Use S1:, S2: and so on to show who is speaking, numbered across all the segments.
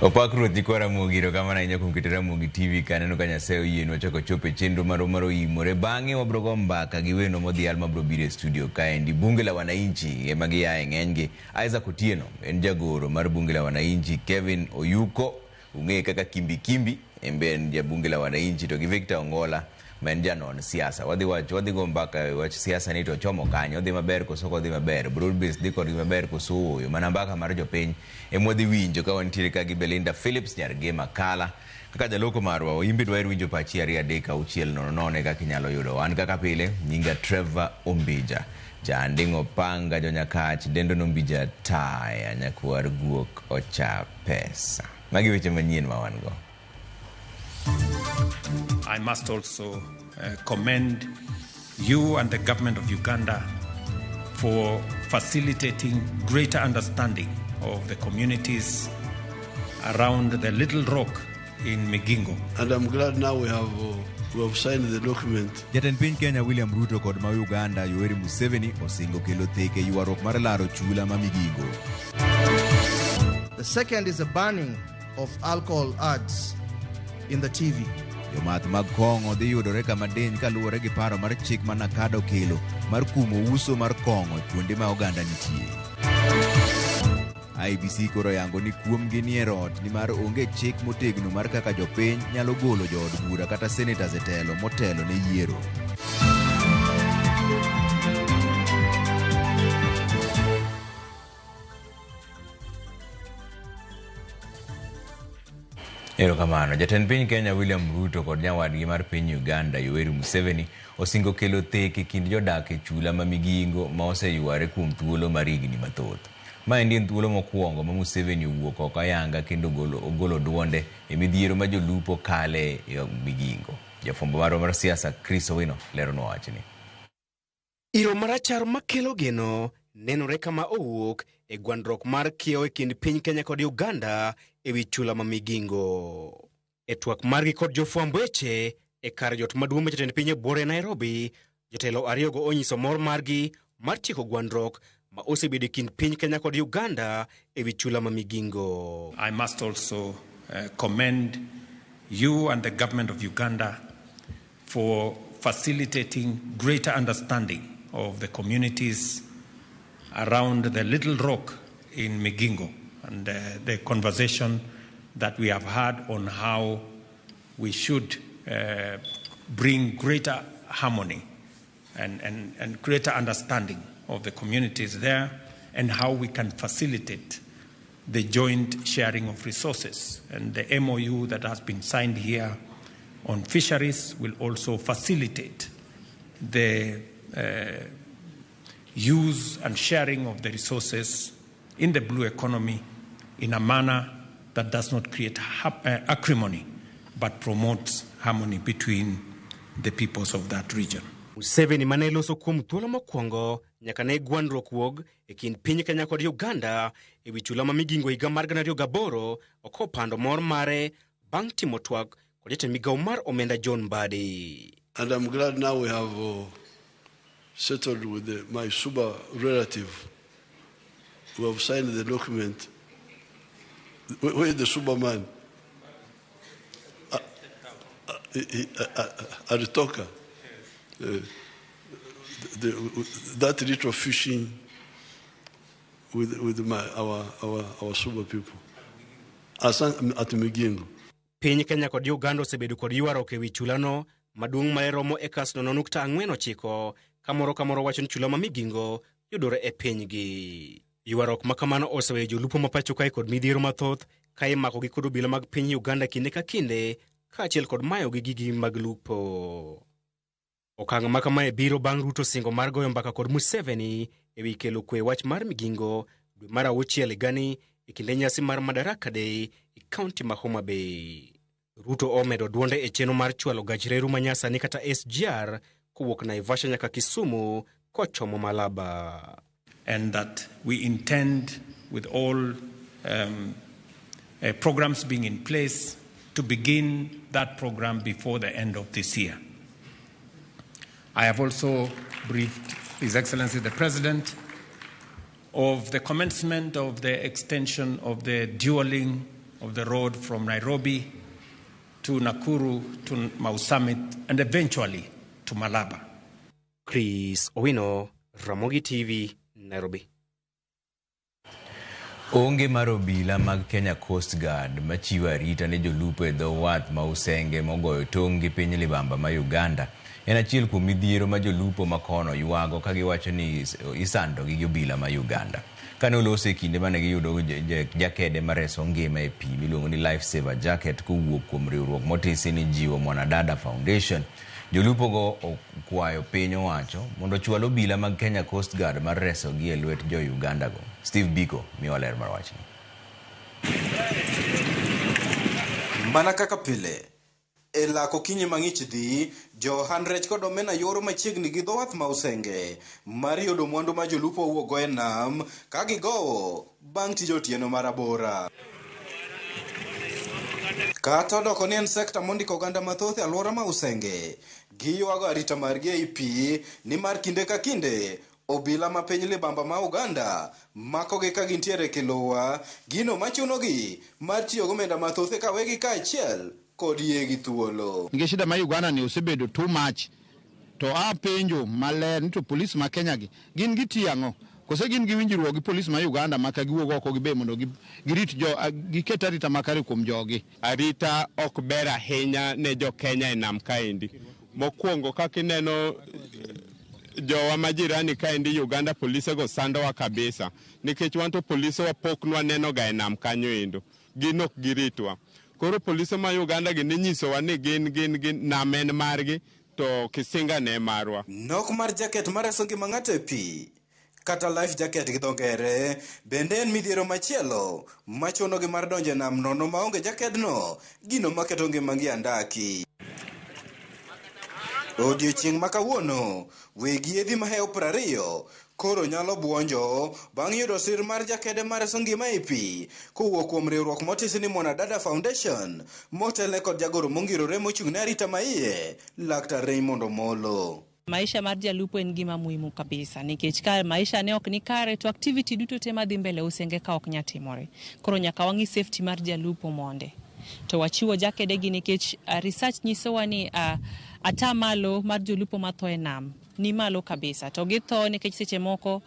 S1: Opak Ruoth nyikwa Ramogi, erokamano ahinya kuom keto Ramogi TV ka aneno ka Nyasaye oyienwa chako chopo e chenro marwa mar oimore. Bang'e wabro go mbaka gi wendo modhial mabro biro e studio kaendi. Bunge la Wananchi ema giaye ng'enygi. Isaac Otieno en jagoro mar Bunge la Wananchi. Kevin Oyuko ung'eye kaka Kimbi Kimbi, en be en ja Bunge la Wananchi, to gi Victor Ongola ma en janon siasa. Wadhi wacho, wadhi go mbaka e wach siasa ni to ochomo kanye, odhi maber koso ok odhi maber, broad base dhi kodgi maber koso ooyo. Mana mbaka mar jopiny ema wadhi winjo ka wantiere ka gi Belinda Phillips nyar Gema Kala kaka jaloko marwa. In be dwaher winjo pachi 2 3 6 0 0 e kaka inyalo yudo. An kaka pile, nyinga Trevor Ombija. Janding'o panga jonyakach dendo nombija taya nyakwar guok ocha pesa. Magi weche manyien ma wan go.
S2: I must also commend you and the government of Uganda for facilitating greater understanding of the communities around the Little Rock in Migingo.
S3: And I'm glad now we have signed the document.
S1: Jatend piny Kenya William Ruto kod ma Uganda Yoweri Museveni osingo kelo theke ywaruok mar laro chula ma Migingo.
S4: The second is a banning of alcohol ads in the TV.
S1: Jomath mag kong'o dhi yudore kama diny kaluwore gi paro mar chik ma NACADA okelo mar kumo uso mar kong'o e kuonde ma oganda nitie. IEBC koro yango ni kuomgi nie rot nimar onge chik motegno mar kaka jopiny nyalo golo jood bura kata senators e telo motelo ne yiero. Erokamano. Jatend piny Kenya William Ruto kod nyawadgi mar piny Uganda Yoweri Museveni osingo kelo thek e kind jodak e chula ma Migingo ma oseyware kuom thuolo mar higni mathoth. Maendi en thuolo mokwongo ma Museveni owuok oko ayanga kendo ogolo duonde e midhiero ma jolupo kale e Migingo. Jafwambo marwa mar siasa Chris Owino leronwa wachni.
S5: Iro marachar makelo geno nenore kama owuok e gwandruok mar kiewo e kind piny Kenya kod Uganda e wi chula ma Migingo. E twak margi kod jofwamb weche e kar jot maduong' ma jatend piny e buore Nairobi, jotelo ariyogo onyiso mor margi mar tieko gwandruok ma osebedo e kind piny Kenya kod Uganda e wi chula ma Migingo.
S2: I must also commend you and the government of Uganda for facilitating greater understanding of the communities around the Little Rock in Migingo and the conversation that we have had on how we should bring greater harmony and greater understanding of the communities there and how we can facilitate the joint sharing of resources. And the MOU that has been signed here on fisheries will also facilitate the use and sharing of the resources in the blue economy in a manner that does not create acrimony, but promotes harmony between the peoples of that region.
S5: Museveni mane loso kuom thuolo mokwongo nyaka ne gwandruok wuog e kind piny Kenya kod Uganda e wi chula ma Migingo higa mar 2008 ok opando mor mare bang' timo twak kod jatend migawo mar omenda John Mbadi.
S3: And I'm glad now we have settled with my Suba relative. We have signed the document. Where is the Suba man? Aritoka. That little fishing with our Suba people. Asan at Migingo.
S5: Piny Kenya kod Uganda osebedo kod ywaruok e wi chulano maduong' ma romo ekas 0.49 ka moro ka moro wacho ni chula ma Migingo yudore e pinygi. Ywaruok ma kamano oseweyo jolupo ma pacho kae kod midhiero mathoth ka imakogi kod obila mag piny Uganda kinde ka kinde kaachiel kod mayogi gigi mag lupo. Okang' ma kamae biro bang' Ruto singo mar goyo mbaka kod Museveni e wi kelo kwe wach mar Migingo dwe mar auchiel higani e kinde nyasi mar Madaraka Day e kaunti ma Homa Bay. Ruto omedo duonde e chenro mar chwalo gach reru manyasani kata SGR kowuok Naivasha nyaka Kisumu kochomo Malaba.
S2: And that we intend, with all programs being in place, to begin that program before the end of this year. I have also briefed His Excellency the President of the commencement of the extension of the dualling of the road from Nairobi to Nakuru to Mau Summit and eventually to Malaba.
S5: Chris Owino, Ramogi TV, Nairobi.
S1: Onge mar obila mag Kenya Coast Guard machiwo arita ne jolupo e dho wath ma Usenge mogoyo tong' gi piny libamba ma Uganda en achiel kuom midhiero ma jolupo ma kono ywago ka giwacho ni isandogi gi obila ma Uganda. Kane oloso e kinde mane giyudo jakede mareso ngima e pi miluongo ni Life Saver Jacket kowuok kuom riwruok motisi ni Jiwo Mwanadada Foundation, jolupogo okwayo piny owacho mondo ochwal obila mag Kenya Coast Guard mar resogi e lwet jo Uganda go. Steve Biko miwa ler mar wachni.
S6: Mana kaka pile, e lak okinyi mang'ich dhi, jo ohand rech kod omena yoro machiegni gi dho wath ma Usenge mar yudo mwandu ma jolupo wuokgo e nam ka gigowo bang' tij otieno mar abora. Kata odoko ni en sekta mondiko oganda mathoth e alwora ma Usenge, giywago arita margi ei pi nimar kinde ka kinde obila ma piny libamba ma Uganda makogi ka gintiere kiluwa, gino machunogi mar tiyo gomenda mathoth e kawegi kaachiel kod yiegi thuolo.
S7: Nikech shida ma Uganda ni osebedo too much to apenjo maler ni to polis ma Kenya gi gin gitiyo ang'o kose gin gi winjruok gi polis ma Uganda ma ka giwuok oko gibe mondo girit jo giket arita makare kuom jogi.
S8: Arita ok ber ahinya ne jo Kenya e nam kaendi. Mokwongo kaka ineno jowa ma jirani kaendi Uganda polisego sandowa kabisa nikech wan to polisewa pok nwanenoga e nam kanyo endo gin ok giritwa. Koro polise ma Uganda gi ninyisowa ni gin gin gin nam en margi to Kisinga ne marwa.
S6: Nok mar jaket mareso ngima ng'ato e pi kata life jacket gi dho ngere bende en midhiero machielo machunogi mar donjo e nam nono maonge jakedno, gino maketo ngimagi andaki. Odiochieng' ma kawuono, weg yiedhi mahewo 20 koro nyalo buonjo bang' yudo sir mar jakede mareso ngima e pi kowuok kuom riwruok motisi ni Mwanadada Foundation motelne kod jagoro mongirore mochung' ne arita maiye Laktar Raymond Omolo.
S9: Maisha mar jalupo en gima muhimu kabisa nikech ka maisha ne ok ni kare to activity duto te madhi mbele Usenge ka ok nya timore. Koro nyaka wang'i safety mar jalupo monde. To wachiwo jakede gi nikech research nyisowa ni ata malo mar jolupo matho e nam ni malo kabisa. To githo nikech seche moko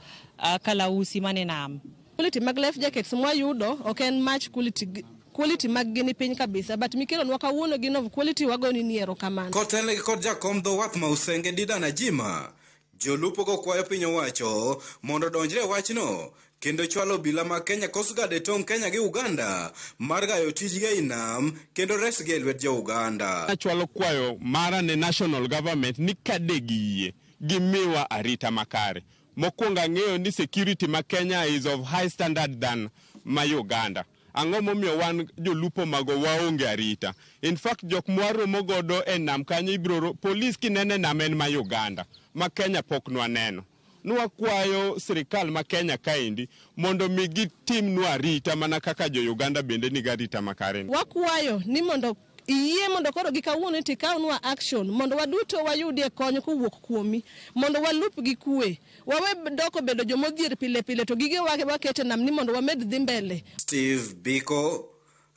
S9: kalausi mane nam.
S10: Quality mag life jackets mwayudo ok en much quality, quality mag gi ni piny kabisa, but mikelonwa kawuono gin of quality, wagoni ni erokamano.
S6: Kotelnegi kod jakom dho wath ma Usenge Didan Ajima, jolupo go kwayo piny owacho mondo odonjre e wachno kendo chwalo obila mag Kenya Coast Guard e tong' Kenya gi Uganda mar gayo tijgi ei nam kendo resgi e lwet jo Uganda.
S8: Achwalo kwayo mara ne national government ni kade giyie gimiwa arita makare. Mokwongo ang'eyo ni security ma Kenya is of high standard than ma Uganda. Ang'o momiyo wan jolupo mago waonge arita? In fact, jok mwaromo godo e nam kanyo ibiro polis kinene nam en ma Uganda, ma Kenya pok nwaneno. Nwakwayo sirikal ma Kenya kaendi mondo mi gitimnwa arita mana kaka jo Uganda bende nigi arita makare.
S10: Wakwayo ni mondo iyie mondo koro gi kawuono tikawnwa action mondo waduto wayudie kony kowuok kuomi mondo walup gi kwe, wawe doko bedo jomodhier pile pile to gige wakete nam ni mondo wamed dhi mbele.
S6: Steve Biko,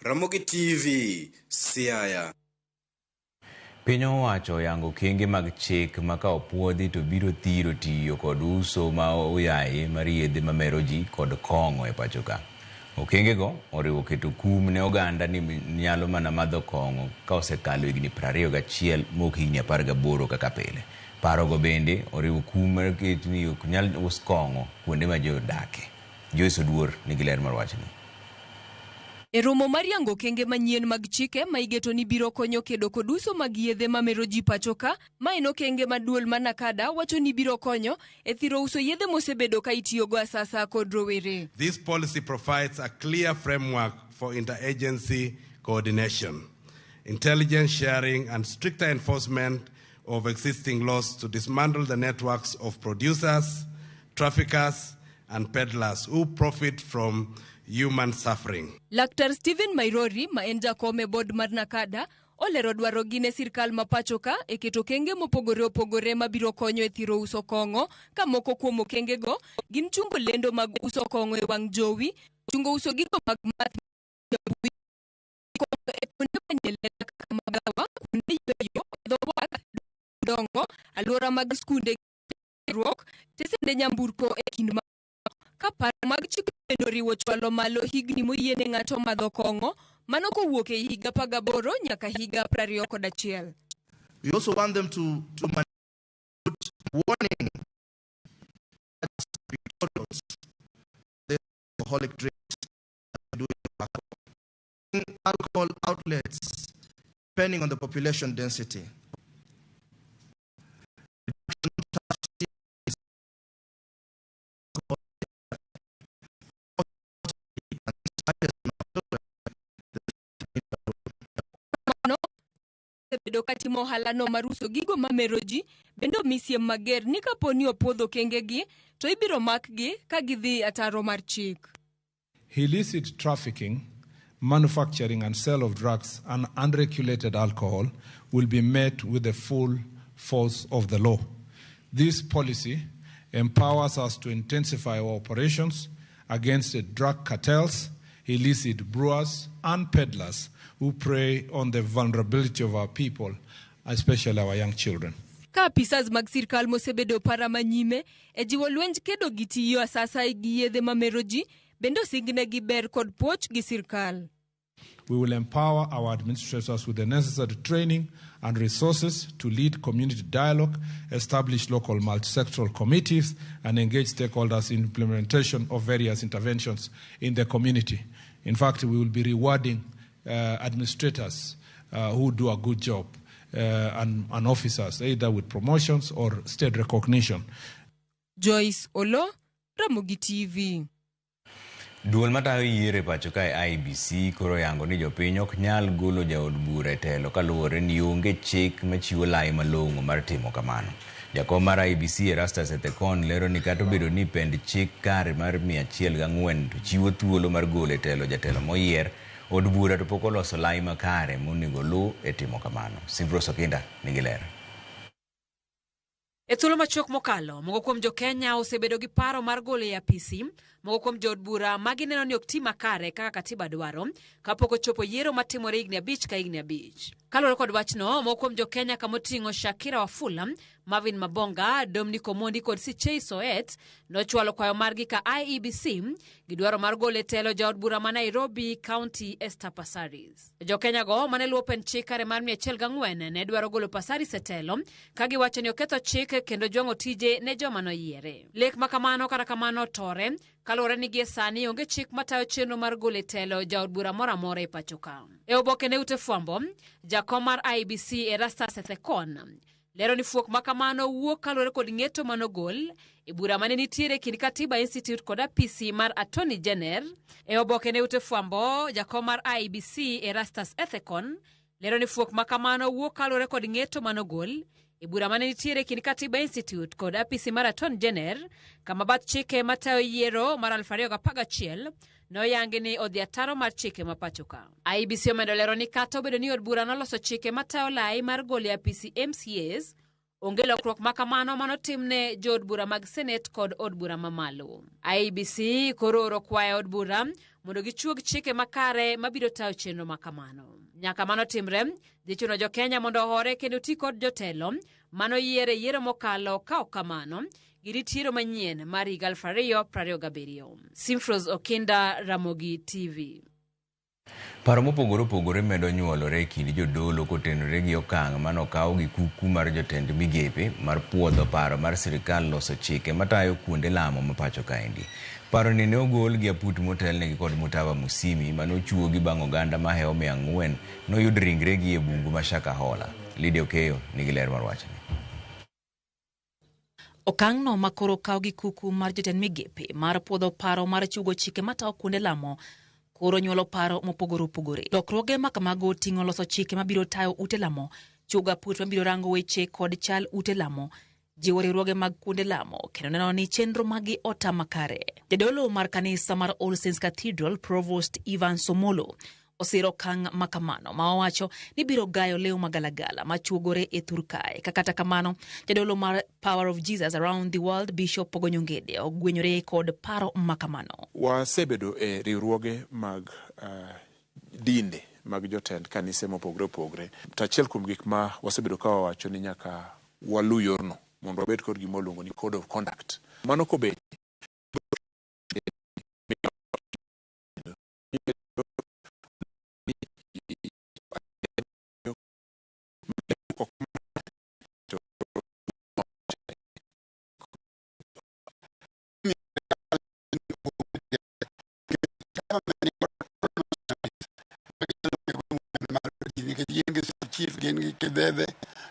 S6: Ramogi TV, Siaya.
S1: Piny owacho oyango okenge mag chik ma ka opuodhi to biro thiro tiyo kod uso ma oyaye mar yedhe mamero ji kod kong'o e pacho ka. Okengego oriwo keto kum ne oganda ni nyalo mana madho kong'o ka osekalo higni 21 mok higni 18 kaka pile. Parogo bende oriwo kum mar ket ni ok nyal us kong'o kuonde ma ji odake. Joyce Oduor nigi ler mar wachni.
S11: E romo mar yango okenge manyien mag chike ma igeto ni biro konyo kedo kod uso mag yedhe mamero ji pacho ka, ma en okenge ma duol ma NACADA wacho ni biro konyo e thiro uso yedhe mosebedo ka itiyogo asasa kod rowere.
S12: This policy provides a clear framework for interagency coordination, intelligence sharing and stricter enforcement of existing laws to dismantle the networks of producers, traffickers and peddlers who profit from human suffering.
S11: Laktar Stephen Mairori ma en jakom e board mar NACADA olero dwarogi ne sirkal ma pacho ka e keto okenge mopogore opogore mabiro konyo e thiro uso kong'o, ka moko kuom okengego gin chungo lendo mag uso kong'o e wang' jowi, chungo uso gigo mag math Alwora mag skunde ruok, tesende nyamburko e kind ma ka paro mag chik bende oriwo chwalo malo higni moyiene ng'ato madho kong'o mano kowuok e higa 18 nyaka higa 21.
S4: We also want them to put warning pictorials the alcoholic drinks do alcohol outlets depending on the population density.
S11: Mano osebedo katimo ohalano mar uso gigo mamero ji bende omi siem mager ni kapo ni opuodh okengegi to ibiro makgi ka gidhi ataro mar chik.
S13: Illicit trafficking, manufacturing, and sale of drugs and unregulated alcohol will be met with the full force of the law. This policy empowers us to intensify our operations against the drug cartels, illicit brewers, and peddlers who prey on the vulnerability of our people, especially our young children.
S11: Ka apisas mag sirkal mosebedo para manyime e jiwo lwenj kedo gi tiyo asasa gi yedhe mamero ji bende osingnegi ber kod puoch gi sirkal.
S13: We will empower our administrators with the necessary training and resources to lead community dialogue, establish local multi-sectoral committees, and engage stakeholders in implementation of various interventions in the community. In fact, we will be rewarding administrators who do a good job and officers, either with promotions or state recognition.
S11: Joyce Olo, Ramogi TV.
S1: Duol matayo yiero e pacho kae IEBC koro yango ni jopiny ok nyal golo jaod bura e telo kaluwore ni onge chik machiwo lai malong'o mar timo kamano. Jakom mar IEBC Erastus Ethekon lero ni kata obedo ni pend chik kare mar 104 to chiwo thuolo mar golo e telo jatelo moyier, od bura to pok oloso lai makare monego oluw e timo kamano. Simfros Okinda nigi ler.
S14: E thuolo machuok mokalo, moko kuom jo-Kenya osebedo gi paro mar golo e apisi moko kuom jood bura ma gineno ni ok ti makare kaka katiba dwaro kapok ochopo yiero matimore higni 5 ka higni 5. Kaluwore kod wachno, moko kuom jo-Kenya kamoting'o Shakira Wafula, Marvin Mabonga, Dominic Omondi kod Sichei Soet nochwalo kwayo margi ka IEBC gi dwaro mar golo e telo jaod bura ma Nairobi County Esther Passaris. Jo-Kenya go mane luwo pend chik kare mar 104 ne dwaro golo Passaris e telo ka giwacho ni oketho chik kendo jwang'o tije ne joma noyiere. Lek ma kamano kata kamano tore kaluwore ni gie sani onge chik matayo chenro mar golo e telo jaod bura moro amora e pacho ka. E oboke ne ute fwambo, jakom mar IEBC Erastus Ethekon lero ni fuok ma kamano wuok kaluwore kod ng'eto manogol e bura mane nitiere kind Katiba Institute kod apisi mar Attorney General. E oboke ne ute fwambo, jakom mar IEBC Erastus Ethekon lero ni fuok ma kamano wuok kaluwore kod ng'eto manogol e bura mane nitiere kind Katiba Institute kod apisi mar Attorney General, kama bath chike matayo yiero mar 2011 noyangi ni odhi ataro mar chike ma pacho ka. IEBC omedo lero ni kata obedo ni od bura noloso chike matayo lai mar golo e apisi MCAs, onge lokruok ma kamano manotimne jood bura mag Senate kod od bura mamalo. IEBC koro oro kwayo od bura mondo gichuog chike makare mabiro tayo chenro ma kamano. Nyaka mano timre, dhi chuno jo Kenya mondo ohore kendo ti kod jotelo manoyier e yiero mokalo ka ok kamano girit yiero manyien mar higa 2027. Simfros Okinda, Ramogi TV.
S1: Paro mopogore opogore medo nyuolore e kind jodolo kotenore gi okang' manokaw gi kuku mar jotend migepe mar puodho paro mar sirikal loso chike matayo kuonde lamo ma pacho kaendi. Paro ni ne ogol gi aput motelnegi kod Mutava Musimi manochuogi bang' oganda mahewo 400 noyud ringregi e bungu ma Shakahola. Lydia Okeyo nigi ler mar wachni.
S15: Okang'no ma koro okaw gi kuku mar jotend migepe mar puodho paro mar chugo chike matayo kuonde lamo koro nyuolo paro mopogore opogore. Lokruoge ma kamago oting'o loso chike mabiro tayo ute lamo, chugo aput mabiro rango weche kod chal ute lamo, jiwo riwruoge mag kuonde lamo kendo neno ni chenro magi ota makare. Jadolo mar kanisa mar All Saints Cathedral, Provost Ivan Somolo, osiro okang' ma kamano ma owacho ni biro gayo lew magalagala machuogore e thur kae. Ka kata kamano, jadolo mar Power of Jesus Around the World, Bishop Pogonyo Ngede, ogwenyore kod paro ma kamano.
S16: Wasebedo e riwruoge mag dinde mag jotend kanise mopogore opogore. To achiel kuom gik ma wasebedo ka wawacho ni nyaka Walu yorno mondo wabed kod gima waluongo ni code of conduct. Mano kobet
S17: Nikech gin gi chief, gin gi kidhedhe,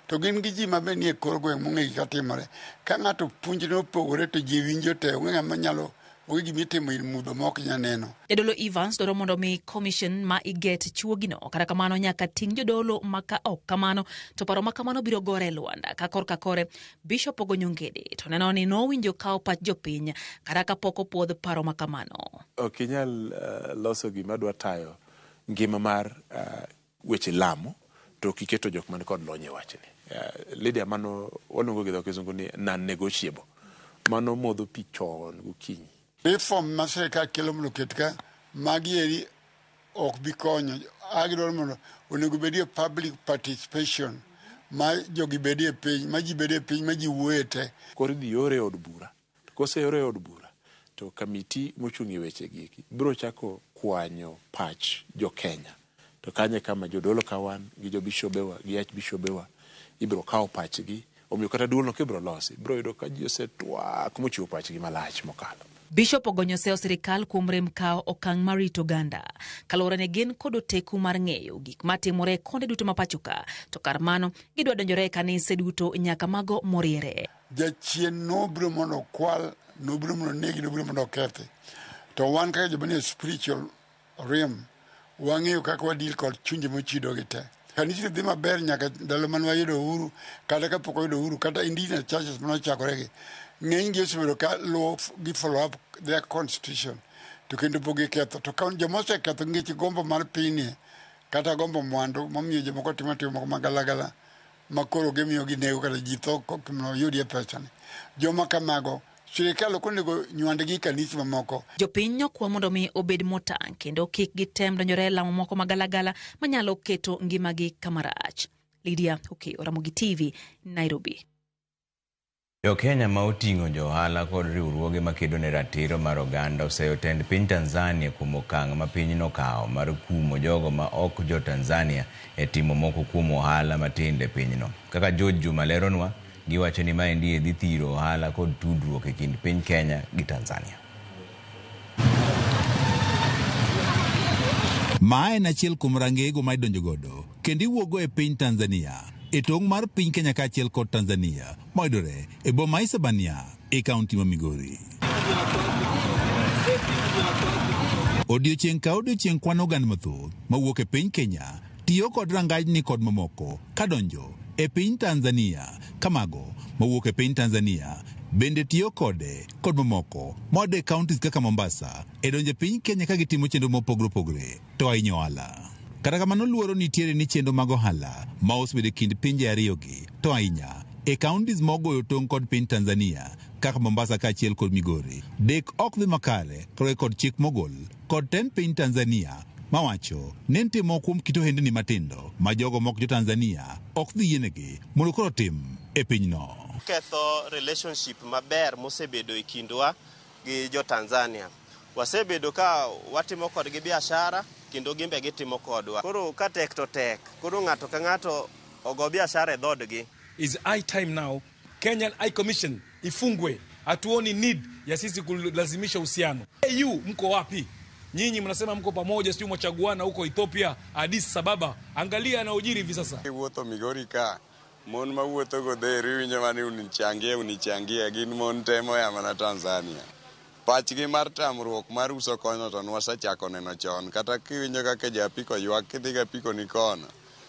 S17: to gin gi ji mabe nie kor gweng' mong'e gik timore. Ka ng'ato puonjne opogore to ji winjo te, onge ng'ama nyalo, onge gima itimo ir mudho ma ok nyal neno.
S15: Jadolo Evans dwaro mondo mi commission ma iget chiwo gino. Kata kamano nyaka ting' jodolo ma ka ok kamano to paro ma kamano biro gore e lwanda. Ka korka kore Bishop Ogonyo Ngede to neno ni nowinjo kawo pach jopiny kata kapok opuodh paro ma kamano.
S16: Ok inyal loso gima dwa tayo ngima mar weche lamo to ok iketo jok man kod lony e wachni. Lydia, mano waluongo gi dho kizungu ni non-negotiable. Mano modho pi chon gokinyi.
S17: Reform ma sirkal kelo mondo oket ka, magi eri ok bi konyo. A gidwaro mondo onego bedie public participation ma jogi bedie piny, ma ji bedie piny, ma ji wuoye te.
S16: Koro idhi ore e od bura. To koseore e od bura, to kamiti mochung' e weche gi eki biro chako kwanyo pach jo Kenya. To kanyo e kama jodolo ka wan, gi jo bishobewa, gi archbishobewa, ibiro kawo pachgi. Omiyo kata duolno kibiro losi, ibiro yudo ka ji osetwak mochiwo pachgi malach mokalo.
S15: Bishop ogonyo seyo sirikal kuom rem kawo okang' mar rito oganda. Kaluwore ni gin kod oteku mar ng'eyo gik matimore e konde duto ma pachoka, to kar mano gidwa donjore e kanise duto nyaka mago moriere.
S17: Jachien nobiro mondo okwal, nobiro mondo onegi, nobiro mondo okethi. To wan kaka joma nie spiritual realm, wang'eyo kaka wadeal kod chunje mochido gi te. Kanisni dhi maber nyaka ndalo mane wayudo uhuru, kata kapok wayudo uhuru, kata indigenous churches mane ochakore gi, ng'eny gi osebedo ka luwo gi follow up their constitution, to kendo pok giketho. To ka joma oseketho nikech gombo mar pinyni, kata gombo mwandu, momiyo jomoko timo tim moko magalagala, ma koro gimiyo ginego kata ji tho mondo oyudie pesani. Joma kamago, sirikal ok onego nywandgi e kanisni mamoko.
S15: Jopiny nokwa mondo mi obed motang' kendo kik gitem donjore e lamo moko magalagala manyalo keto ngimagi kamarach. Lydia Okeyo, Ramogi TV, Nairobi.
S1: Jo Kenya ma oting'o jo ohala kod riwruoge makedo ne ratiro mar oganda oseyo tend piny Tanzania kuom okang' ma pinyno okawo mar kumo jogo ma ok jo Tanzania e timo moko kuom ohala matindo e pinyno. Kaka George Juma leronwa, giwacho ni maendi dhi thiro ohala kod tudruok e kind piny Kenya gi Tanzania.
S18: Ma en achiel kuom rangeyego ma idonjo godo kendo iwuokgo e piny Tanzania e tong' mar piny Kenya kaachiel kod Tanzania mayudore e boma Isebania e kaunti ma Migori. Odiochieng' ka odiochieng' kwan oganda mathoth mawuok e piny Kenya tiyo kod rangajni kod mamoko kadonjo e piny Tanzania kamago mawuok e piny Tanzania bende tiyo kode kod mamoko moa e counties kaka Mombasa e donjo e piny Kenya ka gitimo chenro mopogore opogore to ahinya ohala. Kata kamano luoro nitiere ni chenro mag ohala ma osebedo e kind pinje ariyogi to ahinya e counties mogoyo tong' kod piny Tanzania kaka Mombasa kaachiel kod Migori dek ok dhi makare kaluwore kod chik mogol kod tend piny Tanzania mawacho ni nitie moko kuom kit ohendni matindo ma jogo mok jo Tanzania ok dhi yienegi mondo koro otim e pinyno.
S19: Ketho relationship maber mosebedo e kindwa gi jo Tanzania. Wasebedo ka watimo kodgi biashara kendo gimbe gitimo kodwa. Koro ka tek to tek. Koro ng'ato ka ng'ato ogo biashara e dhoodgi.
S20: Is high time now Kenyan High Commission ifungwe. Hatuoni need ya sisi kulazimisha uhusiano. AU mko wapi? Nyinyi mnasema mko pamoja, sijui mwachaguana huko Ethiopia, Addis Ababa. Angalia yanayojiri hivi sasa.
S21: Iwuotho Migori ka, mon mawuotho godhero iwinjo mana ni unichangie unichangie, gin mon te moya mana Tanzania. Pachgi mar tamruok mar uso kono to nwasechako neno chon, kata kiwinjo kaka ja apiko ywak kidhi gi apiko ni kono,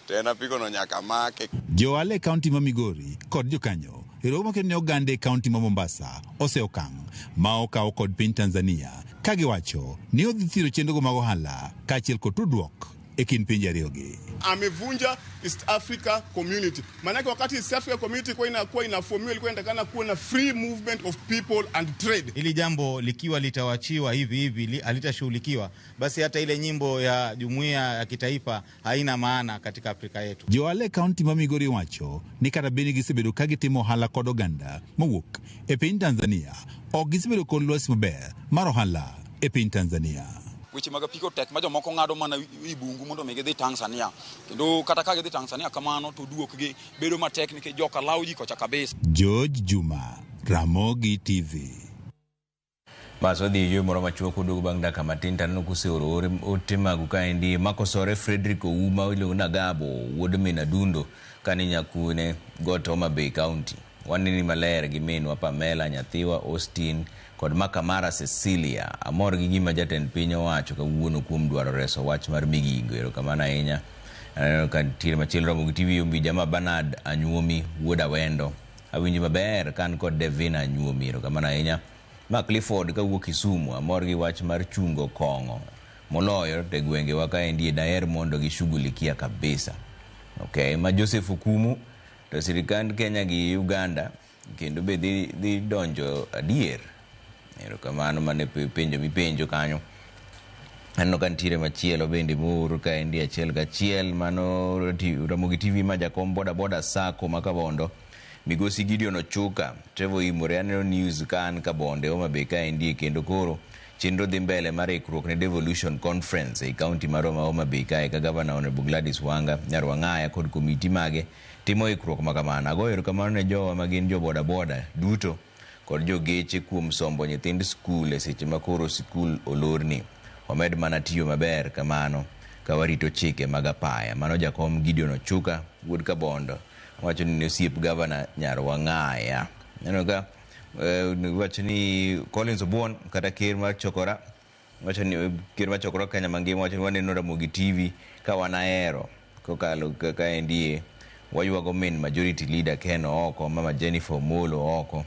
S21: to en apiko no nyaka make.
S18: Jo ohala e kaunti ma Migori kod jokanyo e romo maketo ne oganda e kaunti ma Mombasa ose okang' ma okaw kod piny Tanzania ka giwacho ni odhi thiro chenrogo mag ohala kaachiel kod tudruok. e kind pinje ariyogi.
S3: Amevunja East Africa Community. Maanake wakati East Africa Community kwa inakuwa inafomiwa, ilikuwa inatakana kuwa na free movement of people and trade.
S22: Hili jambo likiwa litawachiwa hivi hivi, halitashughulikiwa, basi hata ile nyimbo ya jumuiya ya kitaifa haina maana katika Afrika yetu.
S18: Johala e kaunti ma Migori wacho ni kata bed ni gisebedo ka gitimo ohala kod oganda mowuok e piny Tanzania, ok gisebedo kod lwasi maber mar ohala e piny Tanzania.
S23: Weche mag apiko tek ma jomoko ng'ado mana i bungu mondo mi gidhi Tanzania. Kendo kata ka gidhi Tanzania kamano to duokgi bedo matek nikech joka lawo ji kocha kabisa.
S18: George Juma, Ramogi TV.
S1: Bas wadhi e yweyo moro machuok waduogo bang' dakika matin to aneno kuseoro ote magu kaendi. Makosore Frederick Ouma iluongo ni Agabo wuod min Adundo kani nyakune got Homa Bay County. Waneni maler gi minwa Pamela, nyathiwa Austin kod Makamara Cecilia. Amor gi gima jatend piny owacho kawuono kuom dwaro reso wach mar Migingo. Erokamano ahinya. Aneno ka nitiere machielo Ramogi TV Ombi Jama Bernard Anyuomi wuod Awendo. Awinji maber ka an kod Devina Anyuomi. Erokamano ahinya. Ma Clifford kawuok Kisumu, amor gi wach mar chungo kong'o. Moloyo to e gwengewa kaendi daher mondo gishughulikia kabisa. Okay, ma Joseph Okumu to sirikand Kenya gi Uganda kendo be dhi donjo adier. Erokamano mane penjo mipenjo kanyo. Aneno ka nitiere machielo bende moor kaendi achiel kachiel mano Ramogi TV ma jakom boda boda Sacco ma Kabondo. Migosi Gideon Ochuka, Trevor Imore, aneno news ka an Kabonde, Homa Bay kaendi kendo koro chenro dhi mbele mar ikruok ne Devolution Conference ei kaunti mar Homa Bay kae ka gavana Honorable Gladys Wanga Nyar Wang'aya kod komiti mage timo ikruok ma kamano. Agoyo erokamano ne jowa ma gin jo boda boda duto kod jogeche kuom sombo nyithind skul e seche ma koro sikul olorni. Wamed mana tiyo maber kamano ka warito chike mag apaya. Mano jakom Gideon Ochuka wuod Kabondo wacho ni ne osiep gavana Nyar Wang'aya. Neno ka wacho ni Collins Obuon kata ker mar Chokora wacho ni ker mar Chokora Kenya mangima wacho ni waneno Ramogi TV ka wanahero kokalo kaendie waywago min majority leader Ken oko, mama Jennifer Omolo oko,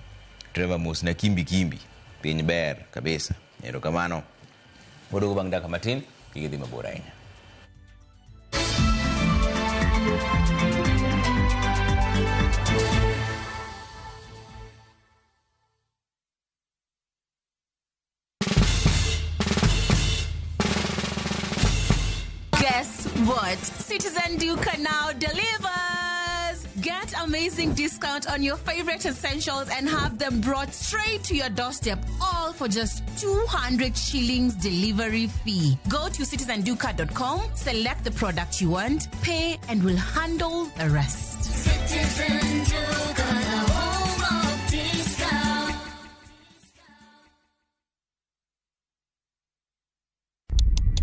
S1: Trevor Mos na kimbi kimbi. Piny ber kabisa. Erokamano. Waduogo bang' dakika matin kik idhi mabor ahinya.
S24: Guess what? Citizen Duka now delivers! Get amazing discount on your favorite essentials and have them brought straight to your doorstep, all for just 200 shillings delivery fee. Go to citizenduka.com, select the product you want, pay, and we'll handle the rest.
S25: Citizen Duka, the home of discount.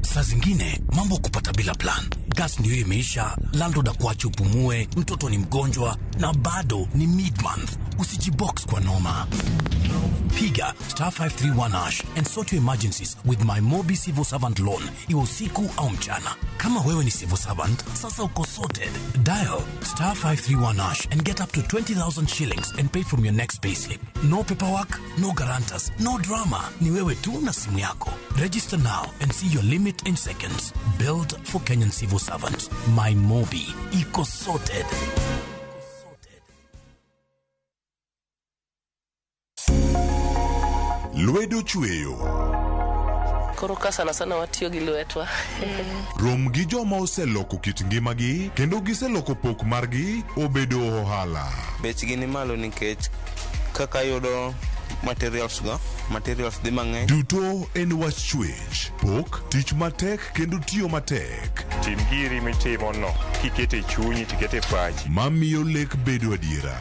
S26: Saa zingine mambo kupata bila plan. Gas ndio imeisha, landlord akuache upumue, mtoto ni mgonjwa na bado ni mid-month. Usijibox kwa noma. Piga star 531 hash and sort your emergencies with my Mobi Civil Servant Loan, iwe usiku au mchana. Kama wewe ni civil servant, sasa uko sorted. Dial star 531 hash and get up to 20,000 shillings and pay from your next payslip. No paperwork, no guarantors, no drama. Ni wewe tu na simu yako. Register now and see your limit in seconds. Build for Kenyan civil servants. My Mobi. Iko sorted.
S27: Lwedo chweyo.
S28: Koro ka sana sana watiyo gi lwetwa.
S27: Rom gi joma oseloko kit ngimagi kendo giseloko pok margi obedo ohala.
S29: Bechgi ni malo nikech kaka yudo materials go, materials dhi mang'eny.
S27: Duto en wach chwech, pok, tich matek kendo tiyo matek.
S30: Tim giri mitimo no, kikete chunyi tikete pachi.
S27: Mamiyo lek bedo adiera.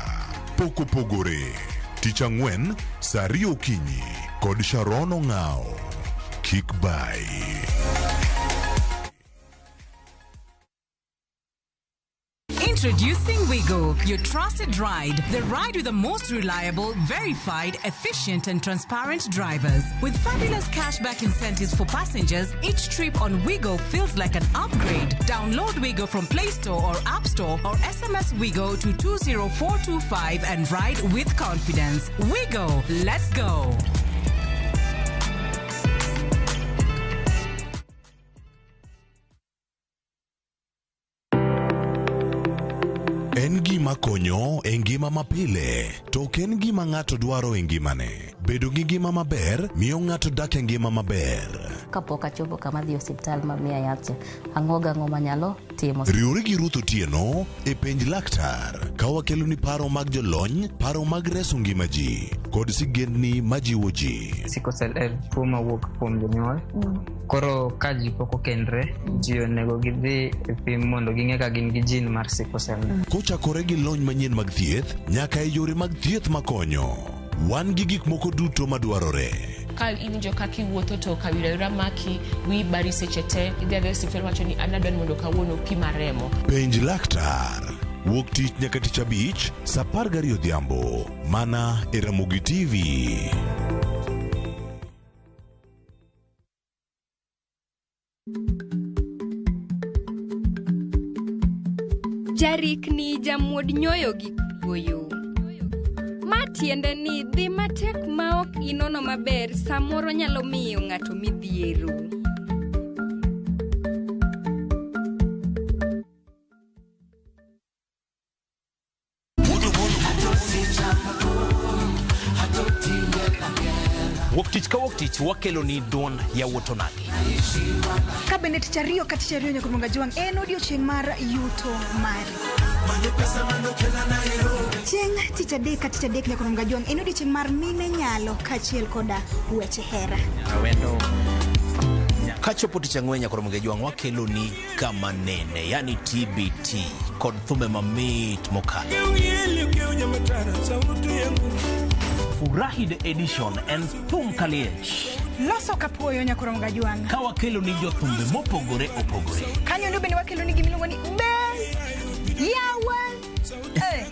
S27: Pok opogore. Tich ang'wen, saa ariyo okinyi kod Sharon Ong'ao. Kik bai.
S31: Introducing Wigo, your trusted ride. The ride with the most reliable, verified, efficient, and transparent drivers. With fabulous cashback incentives for passengers, each trip on Wigo feels like an upgrade. Download Wigo from Play Store or App Store or SMS Wigo to 20425 and ride with confidence. Wigo, let's go.
S27: gima konyo e ngima mapile, to ok en gima ng'ato dwaro e ngimane. Bedo gi ngima maber miyo ng'ato dak e ngima maber.
S2: Kapok achopo kama adhi e osiptal ma miya yath cha, ang'o gang'o manyalo timo.
S27: Riwri gi Ruth Otieno e Penj Laktar ka wakeloni paro mag jolony, paro mag reso ngima ji, kod sigendni majiwo ji.
S4: Sickle cell en tuo mawuok kuom jonyuol. Koro ka ji pok okendre, ji onego gidhi e pim mondo ging'e ka gin gi gene mar sickle cell.
S27: Kochakore gi lony manyien mag thieth nyaka e yore mag thieth makonyo, wan gi gik moko duto madwarore.
S5: Ka iwinjo kaka iwuotho to kawira wira maki, wiyi bari seche te, idhi adhiya e osiptal iwacho ni an adwa ni mondo kawuono opima remo.
S27: Penj laktar. Wuok tich nyaka tich abich, saa 12 odhiambo, mana e Ramogi TV.
S6: Jarikni jamuod nyoyo gi kuoyo. Ma tiende ni dhi matek maok inono maber samoro nyalo miyo ng'ato midhiero.
S26: Wuok tich ka wuok tich wakeloni duond yawuot onagi.
S7: Ka bende tich ariyo ka tich ariyo nyaka Ruonga Jwang' en odiochieng' mar yuto mari. Chieng' tich adek ka tich adek nyaka Ruonga Jwang' en odiochieng' mar mine nyalo kaachiel koda weche hera.
S26: Kachopo tich ang'wen nyaka Ruonga Jwang' wakeloni kama nene, yani TBT kod thumbe mamit mokalo. Furahi the edition en thum kaliech.
S7: Loso kapuoyo nyaka Ruonga Jwang'.
S26: Ka wakelo ni jothumbe mopogore opogore.
S7: Kanyo endo bende wakelo ni gimiluongo ni Bel Yawa. Eh.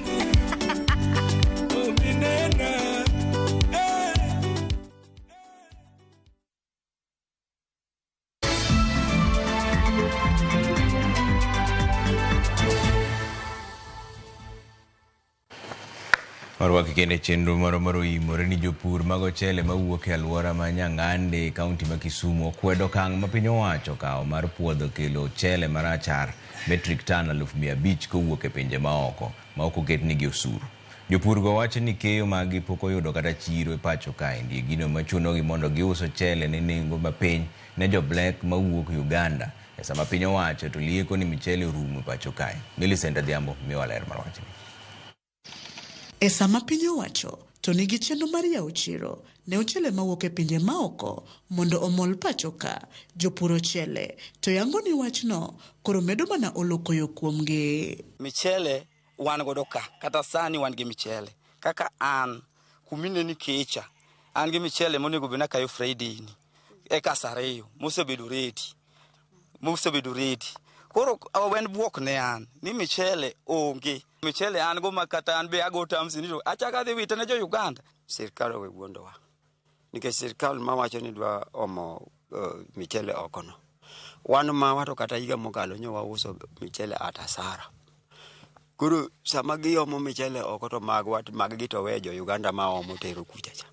S1: Warwaki kendo e chenro moro mar oimore ni jopur mag ochele mawuok e alwora ma Nyang'ande e kaunti ma Kisumu okwedo okang' ma piny owacho okawo mar puodho kelo ochele marachar metric ton 500,000 kowuok e pinje maoko ma ok oketnegi osuru. Jopurgo wacho ni keyo maggi pok oyudo kata chiro e pacho kaendi e gino machunogi mondo gius ochele ne nengo mapiny ne jo black mawuok Uganda e sama piny owacho to lieko ni michele orumo e pacho kae. Millicent Adhiambo miyowa ler mar wachni.
S8: E sama piny owacho to nigi chenro mar yawo chiro ne ochele mawuok e pinje maoko mondo omol pacho ka, jopur ochele to yango ni wachno koro medo mana olo koyo kuomgi.
S9: Michele wan godo ka, kata sani wan gi michele. Kaka an, kumineni kecha, an gi michele monego bed ni akayo Friday ni, eka saa ariyo, mosebedo ready. Mosebedo ready. Koro en buok ne an, ni michele onge. Michele an go ma kata an be ago terms ni to achako adhi wite ne jo Uganda.
S10: Sirkal owe wuondowa. Nikech sirkal mawacho ni dwa omo michele oko no. Wan mawa to kata higa mokalo nyo wauso michele at hasara. Koro sama giomo michele oko to magwa maggi to we jo Uganda ma omo tero kucha cha.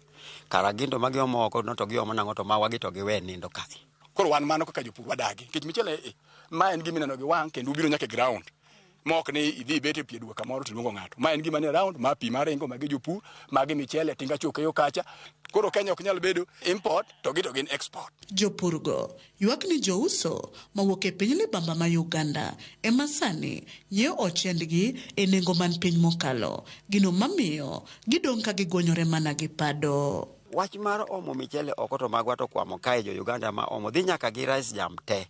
S10: Kara gin to magiomo oko no to giomo nang'o to mawa gi to giwe nindo kae.
S3: Koro wan mano kaka jopur wadagi. Nikech michele e, ma en gima ineno gi wang' kendo ubiro nyaka e ground. Ma ok ni idhi ibet e pie dwe kamoro to iluongo ng'ato. Ma en gima nie round, ma pi maringo, magi jopur, magi michele, tinga choke yo kacha. Koro Kenya ok nyal bedo import to gi to gin export.
S8: Jopurgo ywak ni jouso mawuok e piny libamba ma Uganda ema sani nyiewo ochendgi e nengo man piny mokalo, gino mamiyo gidong' ka gigonyore mana gi pado.
S10: Wach mar omo michele oko to magwa to kwamo kae jo Uganda ma omo dhi nyaka gi rice jam te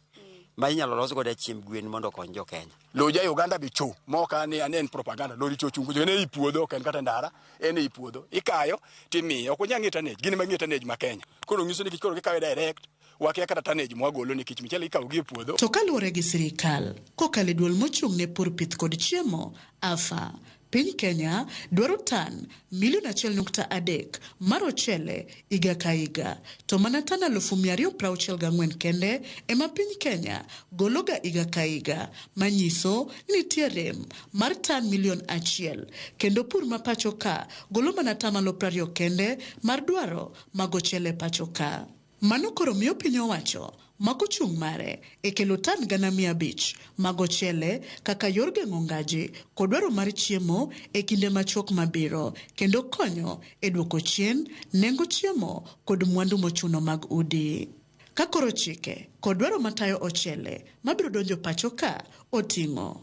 S10: ma inyalo los godo chiemb gwen mondo okony jo Kenya.
S3: Lo ja Uganda be cho, ma ok ane ane en propaganda, lori cho chung kucho, en ei puodho, ok en kata ndara, en ei puodho. Ikayo timiye, ok onyal ng'e tonnage, gin ema ging'e tonnage ma Kenya. Koro nyiso ni koro gikawe direct, wakia kata tonnage mwagolo nikech michele ikawo gi e puodho.
S8: To kaluwore gi sirikal, kokalo e duol mochung' ne pur pith kod chiemo, AFA, piny Kenya dwaro tan milion achiel nukta adek mar ochele higa ka higa, to mana tan 264,000 kende ema piny Kenya gologa higa ka higa, manyiso ni nitie rem mar tan milion achiel, kendo pur ma pacho ka golo mana atamalo 20 kende mar dwaro mag ochele pacho ka. Mano koro miyo piny owacho mako chung' mare e kelo tan 500,000 mag ochele kaka yor geng'o ngaji kod dwaro mar chiemo e kinde machuok mabiro kendo konyo e duoko chien nengo chiemo kod mwandu mochuno mag udi. Ka koro chike kod dwaro matayo ochele mabiro donjo pacho ka oting'o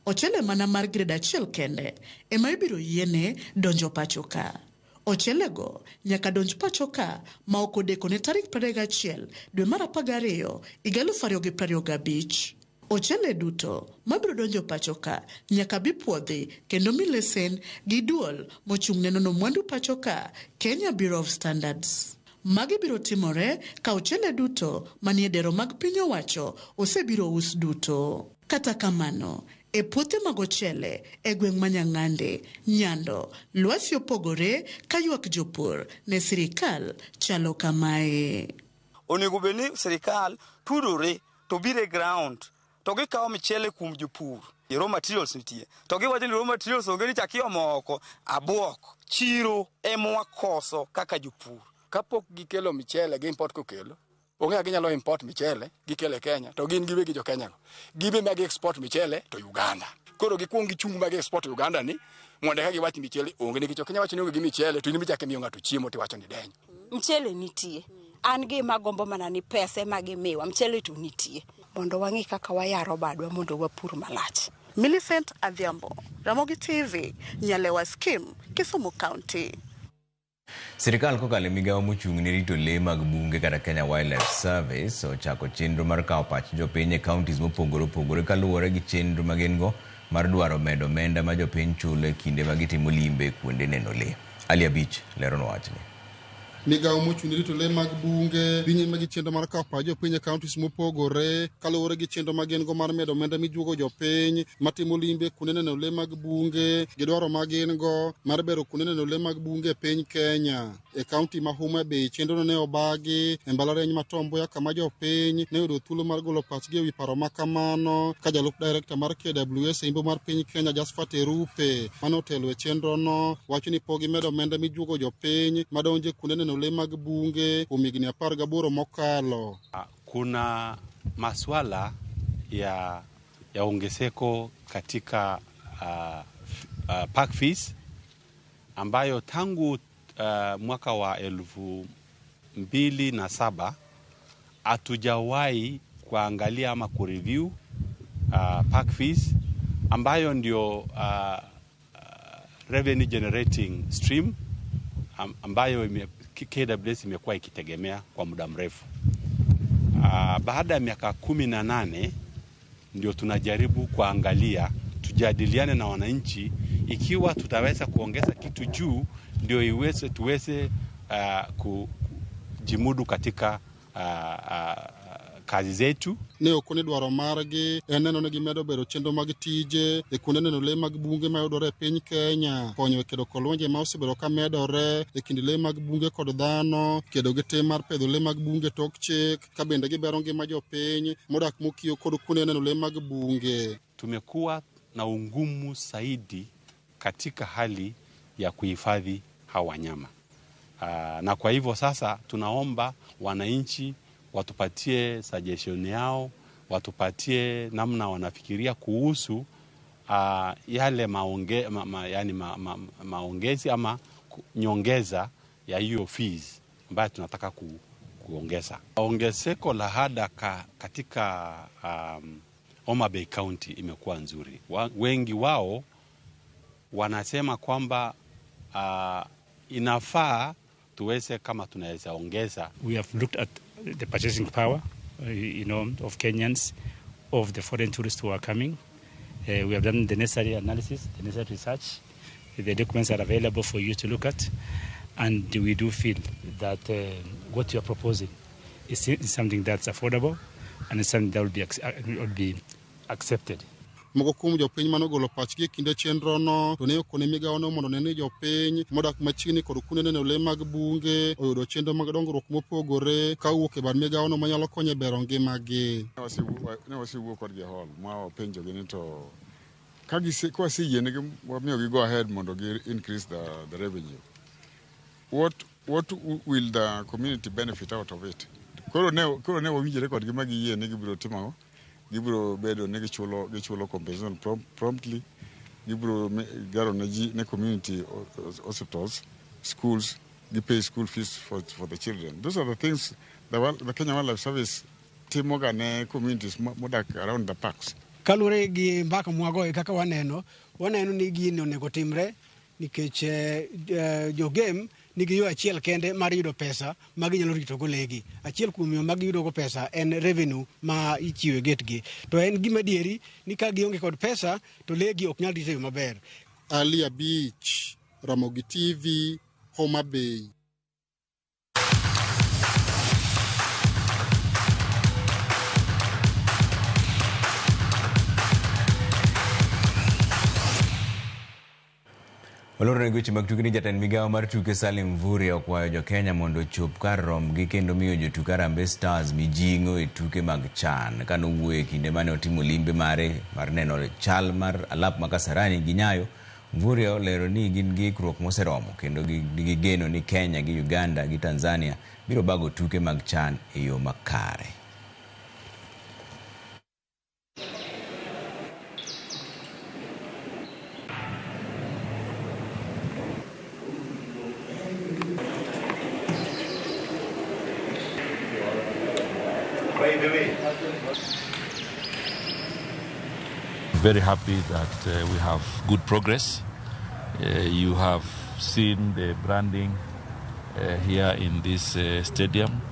S8: ochele mana mar grade 1 kende ema ibiro yiene donjo pacho ka. Ochelego nyaka donj pacho ka ma ok odeko ne tarik 31 dwe mar 12 higa 2025. Ochele duto mabiro donjo pacho ka nyaka bi puodhi kendo mi lesen gi duol mochung' ne nono mwandu pacho ka Kenya Bureau of Standards. Magi biro timore ka ochele duto manie dero mag piny owacho osebiro us duto. Kata kamano, e puothe mag ochele e gweng' ma Nyang'ande, Nyando, lwasi opogore ka ywak jopur ne sirikal chalo kamae.
S9: Onego bed ni sirikal tudore to biro e ground to gikawo michele kuom jopur. Raw materials nitie. To giwacho ni raw materials onge ni chak iomo oko. Abuok. Chiro ema wakoso kaka jopur.
S3: Kapok gikelo michele, gi import kokelo, onge kaka ginyalo import michele gikele Kenya to gin giwegi jo Kenya go. Gibe ma gi export michele to Uganda. Koro gikuong gichung ma gi export Uganda ni mondo eka giwach michele onge nikech ok inyal wacho ni onge gi michele to in michako imiyo ng'ato chiemo tiwacho ni denyo.
S11: Mchele nitie. An gima agombo mana ni pesa ema gimiwa, mchele to nitie. Mondo wang'i kaka wayaro badwa mondo wapur malach.
S8: Millicent Adhiambo, Ramogi TV, Nyalewa Scheme, Kisumu County.
S1: Sirikal kokalo e migawo mochung' ne rito lee mag bunge kata Kenya Wildlife Service ochako chenro mar kawo pach jopiny e counties mopogore opogore kaluwore gi chenro ma gin go mar dwaro medo omenda ma jopiny chulo e kinde ma gitimo limbe kuonde neno lee. Ali Abich leronwa wachni.
S12: Migawo mochung' ne rito lee mag bunge dhi nyime gi chenro mar kawo pach jopiny e counties mopogore kaluwore gi chenro ma gin go mar medo omenda mijuogo jopiny matimo limbe kuonde neno lee mag bunge gi dwaro ma gin go mar bero kuonde neno lee mag bunge e piny Kenya. E kaunti ma Homa Bay chenrono ne obagi e mbalariany ma Tom Mboya kama jopiny ne oyudo thuolo mar golo pachgi ewi paro ma kamano ka jalup director mar KWS e imbo mar piny Kenya Jasphat Erupe mane otelo e chenrono wacho ni pok gimedo omenda mijuogo jopiny madonjo e kuonde neno lee mag bunge kuom higni 18 mokalo.
S13: Kuna maswala ya ongezeko katika park fees ambayo tangu mwaka wa 2007 hatujawahi kuangalia ama kureview park fees ambayo ndio revenue generating stream ambayo KWS imekuwa ikitegemea kwa muda mrefu. Baada ya miaka 18 ndio tunajaribu kuangalia, tujadiliane na wananchi ikiwa tutaweza kuongeza kitu juu ndio tuweze kujimudu katika kazi zetu.
S12: Ne ok ni dwaro margi en neno ni gimedo bero chenro mag tije e kuonde neno lee mag bunge mayudore e piny Kenya, konyo e kedo kod lwenje ma osebedo ka medore e kind lee mag bunge kod dhano, kedo gi tim mar pedho lee mag bunge tok chik, ka bende gibero ngima jopiny modak mokiyo kod kuonde neno lee mag bunge.
S13: Tumekuwa na ungumu zaidi katika hali ya kuhifadhi hawa wanyama. Na kwa hivyo sasa tunaomba wananchi watupatie suggestion yao, watupatie namna wanafikiria kuhusu yale maongezi ama nyongeza ya hiyo fees ambayo tunataka kuongeza. Ongezeko la ada katika Homa Bay County imekuwa nzuri. Wengi wao wanasema kwamba inafaa tuweze kama tunaweza ongeza.
S14: We have looked at the purchasing power, of Kenyans, of the foreign tourists who are coming. We have done the necessary analysis, the necessary research. The documents are available for you to look at, and we do feel that what you are proposing is something that's affordable and is something that will be accepted.
S12: Moko kuom jopiny manogolo pachgi e kinde chenrono to ne okone migawono mondo one ni jopiny modak machiegni kod kuonde neno lee mag bunge oyudo chenro mag dongruok mopogore ka owuok e bad migawono manyalo konyo e bero ngimagi.
S15: Ne wasewuoyo kodgi e hall ma wapenjogi ni to ka waseyienegi wamiyogi go ahead mondo gi increase the revenue, what will the community benefit out of it? Koro ne wawinjore kodgi ma giyie ni gibiro timo ang'o? Gibiro bedo ni gichulo compensation promptly. Gibiro gero ne ji ne community hospitals, schools, gi pay school fees for the children. Those are the things the Kenya Wildlife Service timoga ne communities modak around the parks.
S16: Kaluwore gi mbaka mwagoyo kaka waneno ni gini onego timre nikech jogem nigi yo achiel kende mar yudo pesa ma ginyalo ritogo legi. Achiel kuom yo ma giyudogo pesa en revenue ma ichiwo e gate gi. To en gima adieri ni ka gionge kod pesa to legi ok nyal rit e yo maber.
S12: Ali Abich, Ramogi TV, Homa Bay.
S1: Oloro ne weche mag tuke ni jatend migawo mar tuke Salim Mvurya okwayo jo-Kenya mondo ochop kar rombgi kendo miyo jotuk Harambee Stars mijing'o e tuke mag CHAN. Kanowuoyo e kinde mane otimo limbe mare mar neno chal mar alap ma Kasarani gi Nyayo, Mvurya olero ni gin gi ikruok moseromo kendo nigi geno ni Kenya gi Uganda gi Tanzania biro bago tuke mag CHAN e yo makare.
S17: Very happy that we have good progress. You have seen the branding here in this stadium,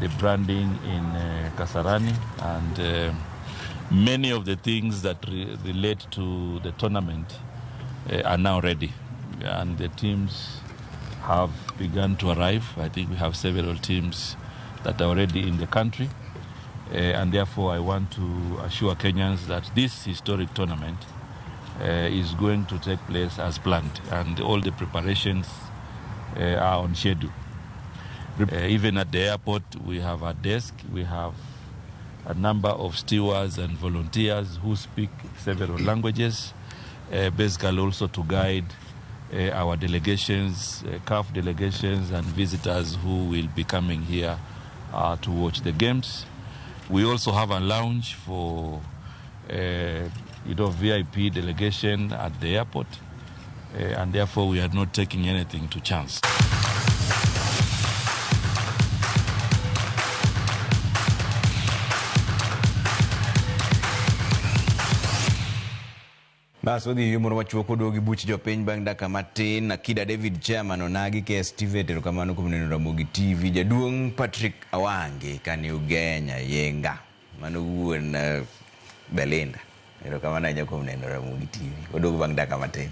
S17: the branding in Kasarani, and many of the things that relate to the tournament are now ready. And the teams have begun to arrive. I think we have several teams that are already in the country. And therefore, I want to assure Kenyans that this historic tournament is going to take place as planned, and all the preparations are on schedule. Even at the airport, we have a desk, we have a number of stewards and volunteers who speak several languages, basically also to guide our delegations, CAF delegations and visitors who will be coming here to watch the games. We also have a lounge for VIP delegation at the airport, and therefore we are not taking anything to chance.
S1: Bas wadhi yo moro machuok oduogi buch jopiny bang' dakika matin. Akida David Chairman onagi KSTV erokamano kuom neno Ramogi TV. Jaduong' Patrick Awange kane Ugenya Yenga. Mano wuon Belinda. Erokamano ahinya kuom neno Ramogi TV. Oduogo bang' dakika matin.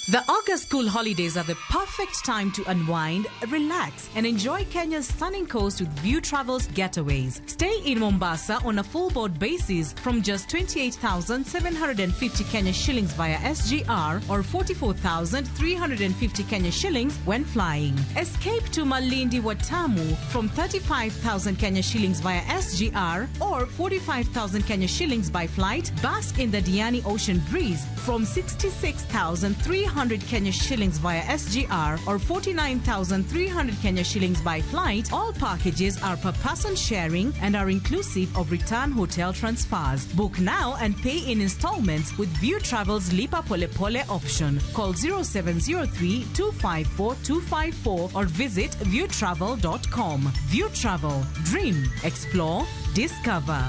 S31: The August school holidays are the perfect time to unwind, relax, and enjoy Kenya's stunning coast with View Travels Getaways. Stay in Mombasa on a full board basis from just 28,750 Kenya shillings via SGR or 44,350 Kenya shillings when flying. Escape to Malindi Watamu from 35,000 Kenya shillings via SGR or 45,000 Kenya shillings by flight. Bask in the Diani Ocean breeze from 66,300 Kenya shillings via SGR or 49,300 Kenya shillings by flight. All packages are per person sharing and are inclusive of return hotel transfers. Book now and pay in installments with View Travel's Lipa Pole Pole option. Call 0703 254 254 or visit viewtravel.com. View Travel. Dream, explore, discover.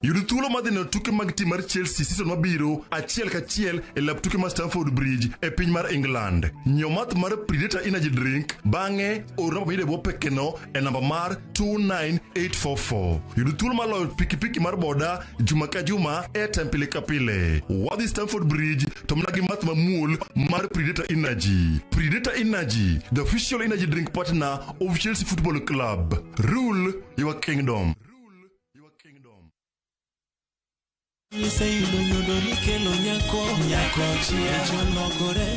S27: Yud thuolo mar dhi neno tuke mag tim mar Chelsea season mabiro achiel kachiel e lap tuke mar Stamford Bridge e piny mar England. Nyiew math mar Predator Energy Drink bang'e or namba miyudo e bwo pekeno e namba mar 29844. Yud thuolo mar loyo pikipiki mar boda juma ka juma, airtime pile ka pile. Wadhi Stamford Bridge to mana gi math mamuol mar Predator Energy. Predator Energy, the official energy drink partner of Chelsea Football Club. Rule your kingdom.
S18: Iseyudo nyodo nikelo nyako nyako chia cholokore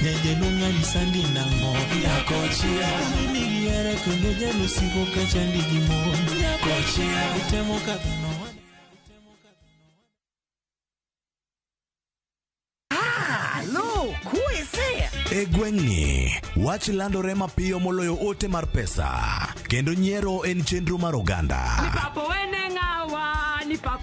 S18: nyajaluo sandi nang'o nyako chia nigi hera kendo jalosiko ka chandi gi mon nyako chia itemo kadho no.
S19: E gweng'ni, wach landore mapiyo moloyo ote mar pesa, kendo nyiero en chenro mar oganda.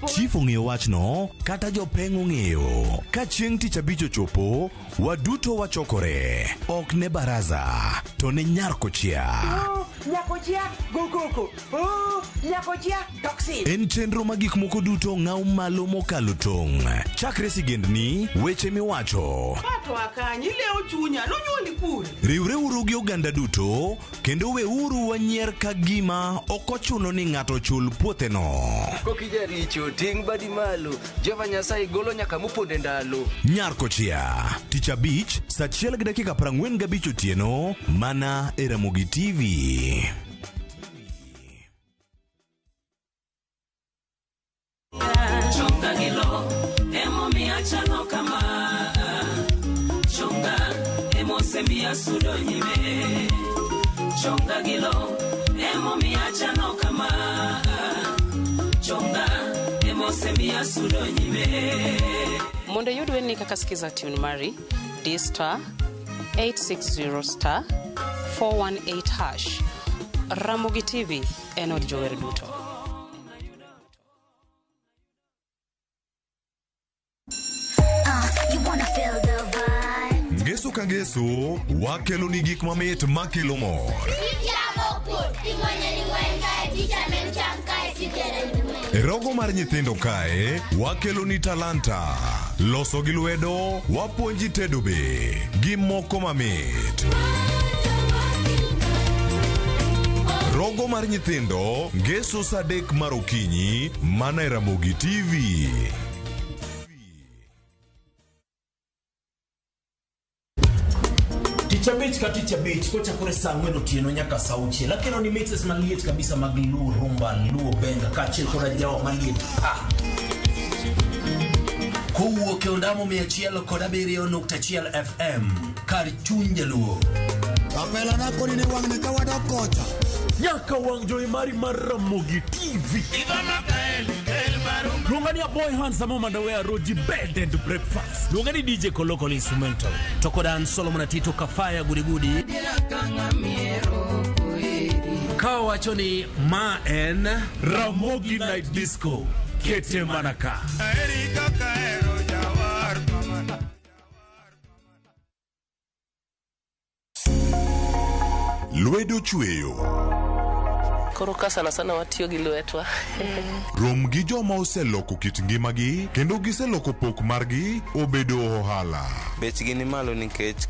S19: Chief ong'eyo wachno, kata jopeng' ong'eyo. Ka chieng' tich abich ochopo, waduto wachokore. Ok ne baraza, to ne nyar kochia. En chenro ma gik moko duto ng'aw malo mokalo tong'. Chakre sigendni, weche miwacho. Riwreuru gi oganda duto, kendo weuru wanyier ka gima ok ochuno ni ng'ato chul puotheno.
S20: Kokijaricho ting' badi malo, Jehova Nyasaye golo nyaka moponde ndalo.
S19: Nyar kochia, tich abich, saa 1:45 otieno, mana e Ramogi TV.
S21: Chonga gi lo, emomiyo achalo kama. Chonga, emosemiya sudo nyime. Chonga gi lo, emomiyo achalo kama. Chonga, emosemiya sudo nyime.
S26: Mondo iyud wendni kaka Skiza tune mari, di star 860 star 418 hash. Ramogi TV en od jower duto.
S27: You wanna feel the vibe.
S19: Ngeso ka ngeso, wakelo ni gik mamit makelo mor. E rogo mar nyithindo kae, wakelo ni talanta. Loso gi lwedo, wapuonji tedo be, gi moko mamit. Rogo mar nyithindo, ngeso saa 3 mar okinyi, mana e Ramogi TV.
S22: Tich abich ka tich abich kochakore saa 4 otieno nyaka saa 6 akelo ni mixes maliet kabisa mag Luo rumba, Luo benga kaachiel koda jawa maliet pa.
S23: Kowuok e ondamo 107.1 FM kar chuny Jaluo.
S24: Kapela na koni ni wang'ni ka wadok kocha.
S31: Nyaka wang' jowi mari mar Ramogi TV. Luonga ni a boy handsome mandawe roji bed and breakfast.
S22: Luonga ni DJ Koloko Instrumental. To koda an Solomon Atito Kafaya Gudigudi. Ka wacho ni ma en
S31: Ramogi Night Disco. Kete manaka.
S19: Lwedo chweyo.
S25: Koro ka sana sana watiyo gi lwetwa.
S19: Rom gi joma oseloko kit ngimagi kendo giseloko pok margi obedo ohala.
S28: Bechgi ni malo nikech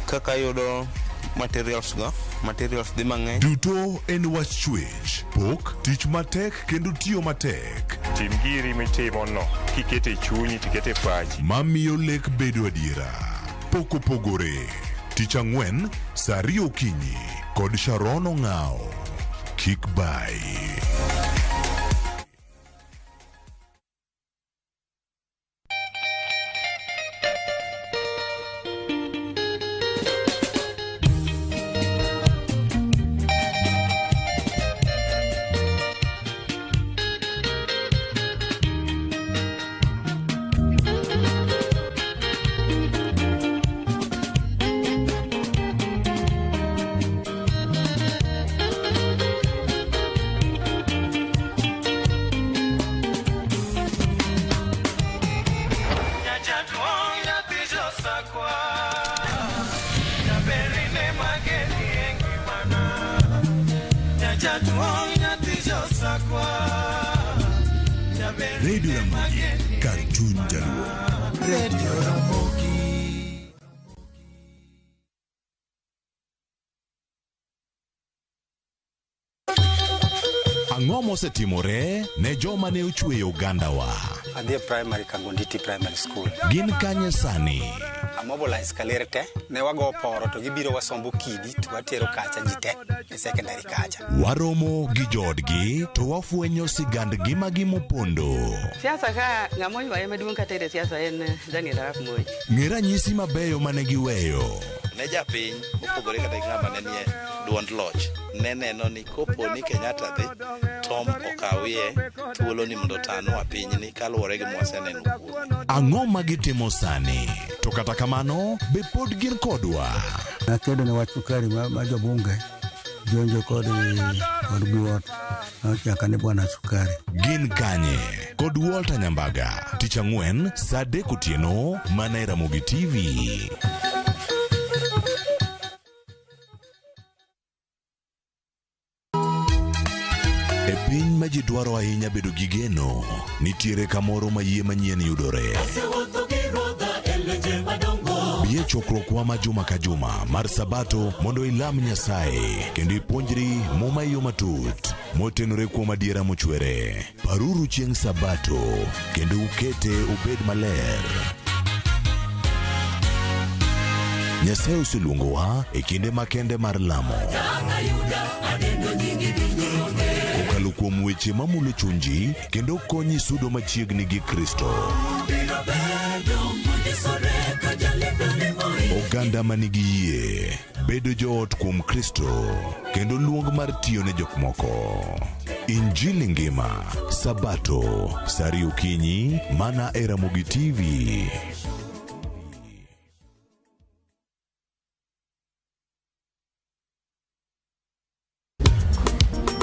S28: kaka yudo materials go, materials dhi mang'eny.
S19: Duto en wach chwech, pok, tich matek kendo tiyo matek.
S29: Tim giri mitimo no, kikete chunyi tikete pachi.
S19: Mamiyo lek bedo adiera. Pok opogore. Tich ang'wen, saa 2 okinyi kod Sharon Ong'ao. Kik bai. Radio Ramogi, kar chuny Jaluo.
S24: Radio Ramogi.
S19: Ang'o mosetimore ne joma ne ochweyo ogandawa?
S10: Adhi e primary Kangonditi Primary School.
S19: Gin kanye sani?
S2: Amobilize Kaler te, ne wago poro to gibiro wasombo kidi to watero kacha ji te e secondary kacha.
S19: Waromo gi joodgi to wafwenyo sigand ngimagi mopondo.
S3: Siasa ka ng'ama oywaye maduong' kata e siasa en Daniel Arap Moi.
S19: Ng'e ranyisi mabeyo mane giweyo.
S4: Ne japiny mopogore kata gi ng'ama ne nie duond loch ne neno ni kopo ni Kenyatta dhi Tom okawie thuolo ni mondo otanwa pinyni kaluwore gi mwaseneno kuome.
S19: Ang'o ma gitimo sani? To kata kamano, be pod gin kodwa?
S5: Nakedo ne wach sukari ma jobunge jonjo kod buot nochaka ne bwana sukari.
S19: Gin kanye? Kod Walter Nyambaga, tich ang'wen saa 3 otieno mana e Ramogi TV. E piny ma ji dwaro ahinya bedo gi geno, nitiere kamoro ma yie manyien yudore. Bi e chokruokwa ma juma ka juma mar Sabato mondo ilam Nyasaye kendo ipuonjri Muma e yo matut motenore kuom adiera mochwere. Paruru chieng' Sabato kendo ukete obed maler. Nyasaye oseluongowa e kinde makende mar lamo. Kokalo kuom weche mamulo chunji kendo konyi sudo machiegni gi Kristo. Oganda manigi yie, bedo joot kuom Kristo, kendo luong mar tiyo ne jok moko. Injili ngima, Sabato, saa 2 okinyi, mana e Ramogi TV.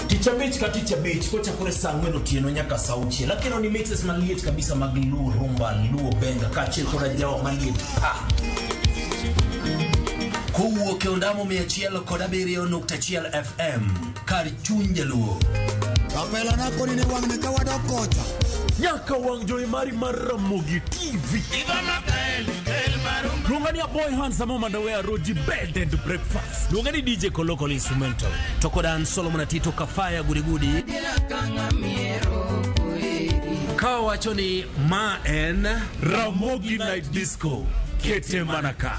S22: Tich abich ka tich abich kochakore saa 4 otieno nyaka saa 6. Akelo ni mixes maliet kabisa mag Luo Rumba, Luo Benga kaachiel koda jawa maliet pa.
S23: Kowuok e ondamo 107.1 FM kar chuny Jaluo.
S24: Kapela na koni ni wang'ni ka wadok kocha.
S22: Nyaka wang' jowi mari mar Ramogi TV. Luonga ni Aboy Handsome Mandawe Roji Bed and Breakfast. Luonga ni DJ Kolokol Instrumental.
S23: To kod an Solomon Atito Kafaya Gudigudi. Ka wacho ni ma en
S22: Ramogi Night Disco. Kete manaka.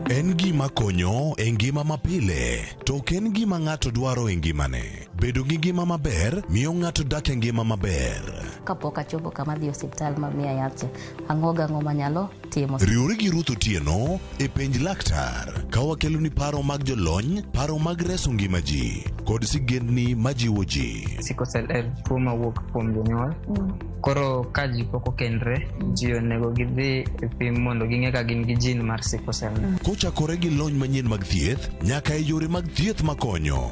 S19: En gima konyo e ngima mapile, to ok en gima ng'ato dwaro e ngimane. Bedo gi ngima maber miyo ng'ato dak e ngima maber.
S6: Kapok achopo kama dhi osiptal ma miya yath, ang'o gang'o manyalo timo.
S19: Riwri gi Ruth Otieno e penj laktar ka wakeloni paro mag jolony, paro mag reso ngima ji kod sigendni majiwo ji.
S7: Sickle cell en tuo mawuok kuom jonyuol. Koro ka ji pok okendre, ji onego gidhi e pim mondo ging'e ka gin gi gene mar sickle cell.
S19: Kochakore gi lony manyien mag thieth nyaka e yore mag thieth makonyo,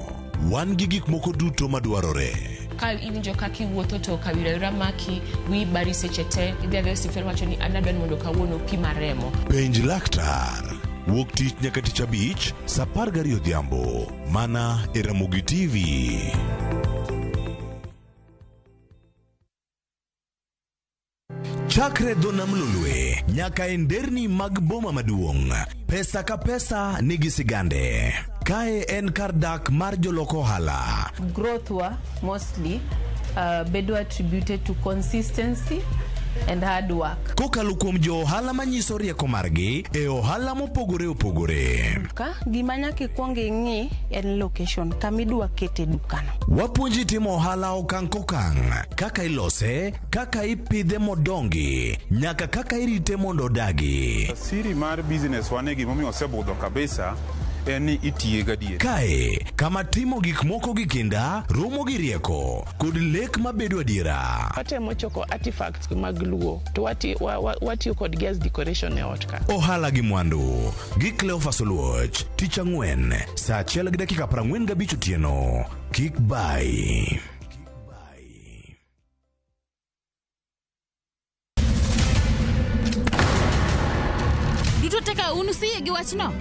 S19: wan gi gik moko duto madwarore.
S8: Ka iwinjo kaka iwuotho to kawira maki, wiyi bari seche te, idhi adhiya e osiptal wacho ni an adwa ni mondo kawuono pima remo.
S19: Penj laktar wuok tich nyaka tich abich saa 12 odhiambo mana e Ramogi TV. Chakre dho nam Lolwe nyaka e nderni mag boma maduong', pesa ka pesa nigi sigande. Kae en kar dak mar jolok ohala.
S9: Growth wa mostly bedo attributed to consistency and hard work.
S19: Kokalo kuom jo ohala manyiso rieko margi e ohala mopogore opogore.
S11: Ka gima nyaka ikwong ing'i en location kama idwa kete dukano.
S19: Wapuonji timo ohala okang' kokang', kaka ilose, kaka ipidhe modongi, nyaka kaka irite mondo odagi.
S29: Siri mar business wane gimomiyo osebudho kabisa en ni itiye gadier.
S19: Kae kama timo gik moko gi kinda, romo gi rieko, kod lek mabedo adiera.
S25: Watemo choko artifacts mag Luo to watiyo kodgi as decoration e ot ka.
S19: Ohala gi mwandu gi Cleophas Oluoch, tich ang'wen saa 1:45 otieno. Kik bai.
S13: Duto teka un usiyie gi wachno?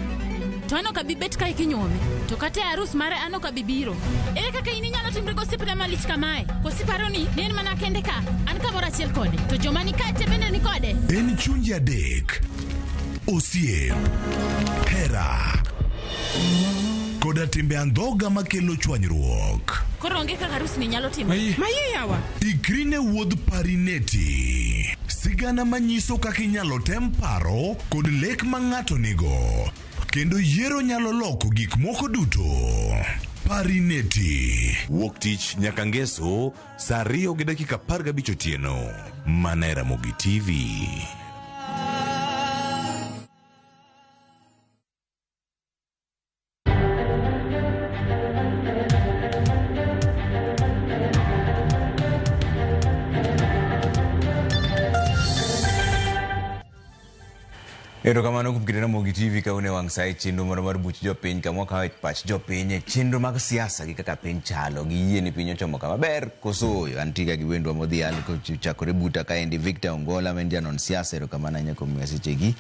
S13: To an ok abi bet kae kinyuome, to kata e arus mare an ok abi biro. Ere kaka in inyalo timri gosiepna malich kamae? Koso iparo ni en mana kende ka, an kamoro achiel kode, to joma ni kae te bende ni kode?
S19: En chunje adek, osiep, hera, koda timbe andhoga makelo chwanyruok.
S13: Koro onge kaka arus ni nyalo timore.
S19: Maye yawa. Ikri ne wuodh Parineti. Sigana manyiso kaka inyalo tem paro kod lek ma ng'ato nigo. Kendo yiero nyalo loko gik moko duto. Parineti. Wuok tich nyaka ngeso saa 2:15 otieno. Mana e Ramogi TV.
S1: Erokamano kuom kinde Ramogi TV ka une wang' sa e chenro moro mar buch jopiny kama wakawo pach jopiny e chenro mag siasa gi kaka piny chalo gi yie ni piny ochomo kama ber koso ooyo. Antie ga gi wendwa modhial kochakore buta kaendi Victor Ongola ma en janon siasa, erokamano ahinya kuom miya sechegi.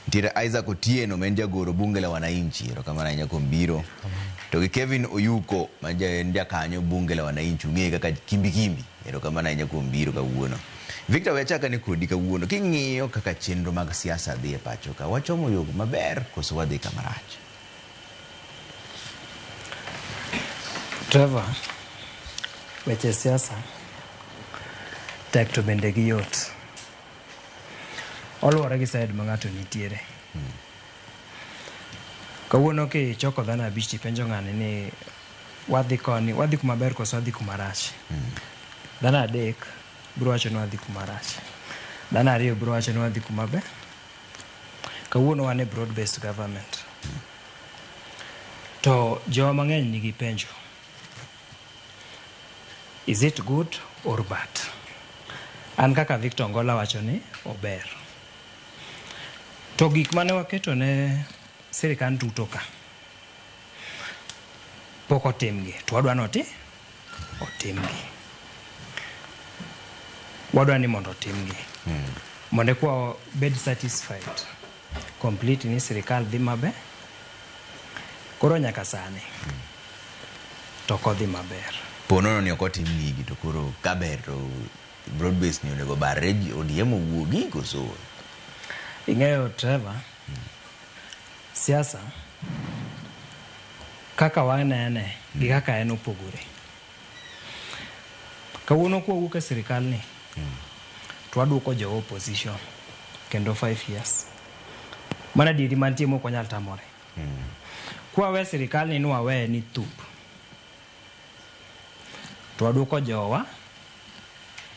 S1: Nitiere Isaac Otieno ma en jagoro bunge la wananchi, erokamano ahinya kuom biro. To gi Kevin Oyuko ma en jakanyo bunge la wananchi, ung'eye kaka Kimbi Kimbi, erokamano ahinya kuom biro kawuono. Victor, we achak ane kodi kawuono. King'iyo kaka chenro mag siasa dhi e pacho ka, wachomo yo maber koso wadhi kama rach?
S12: Trevor, weche siasa tek to bende giyot. Oluwore gi side ma ng'ato nitiere. Kawuono kichoko dhano abich tipenjo ng'ani ni wadhi koni, wadhi kuma ber koso wadhi kuma rach. Dhano adek biro wacho ni wadhi kuma rach. Dhano ariyo biro wacho ni wadhi kuma ber. Kawuono wan e broad based government. To jowa mang'eny nigi penjo. Is it good or bad? An kaka Victor Ongola wacho ni ober. To gik mane waketo ne sirikand Ruto ka pok otimgi to wadwa ni otimgi. Wadwa ni mondo otimgi. Mondo eka wabed satisfied completely ni sirikal dhi maber. Koro nyaka sani to ok odhi maber.
S1: Po nono ni ok otim gigi to koro kaber to broad base ni onego barre ODM owuogi koso?
S12: Ing'eyo Trevor, siasa kaka wanene gi kaka en opogore. Kawuono kwawuok e sirikal ni to waduoko jo opposition kendo 5 years. Mano adieri mantie mok wanyal tamore. Kwawe sirikal ni nwaweye ni thup to waduoko jowa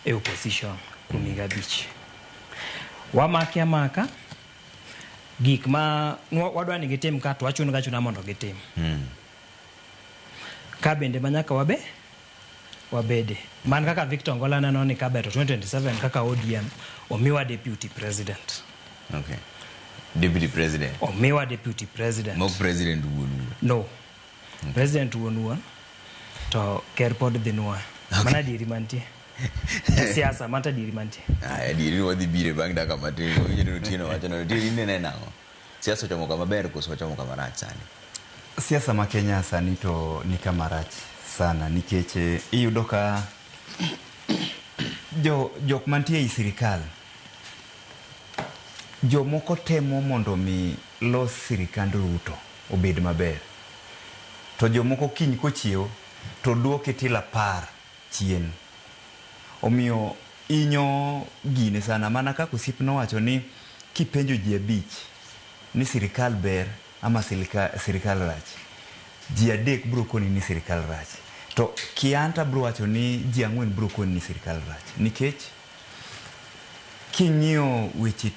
S12: e opposition kuom higa 5. Wamaki amaka gik ma wadwa ni gitim ka to wachun gi achuna mondo gitim. Ka bende ma nyaka wabede. Man kaka Victor Ongola neno ni kaber to 2027 kaka ODM omiwa deputy president.
S1: Okay. Deputy president.
S12: Omiwa deputy president.
S1: Mok president wuon wuon.
S12: No. President wuon wuon to ker pod dhi nwa. Mana adieri mantie. Siasa mata adieri mantie.
S1: Ah, adieri ni wadhi bire bang' dakika matin. Winjo ni Otieno wacho ni Otieno inene nang'o? Siasa ochomo kama ber koso ochomo kama rach sani?
S14: Siasa ma Kenya sani to ni kama rach sana nikech iyudo ka jok mantie ei sirikal jomoko temo mondo mi los sirikand Ruto obed maber to jomoko kiny kochiew to duoke til 10 chien. Omiyo inyo gine sana mana kaka osiep nowacho ni kipenjo ji 5 ni sirikal ber ama sirikal rach, ji 3 biro koni ni sirikal rach to Kianta biro wacho ni ji 4 biro koni ni sirikal rach nikech king'iyo weche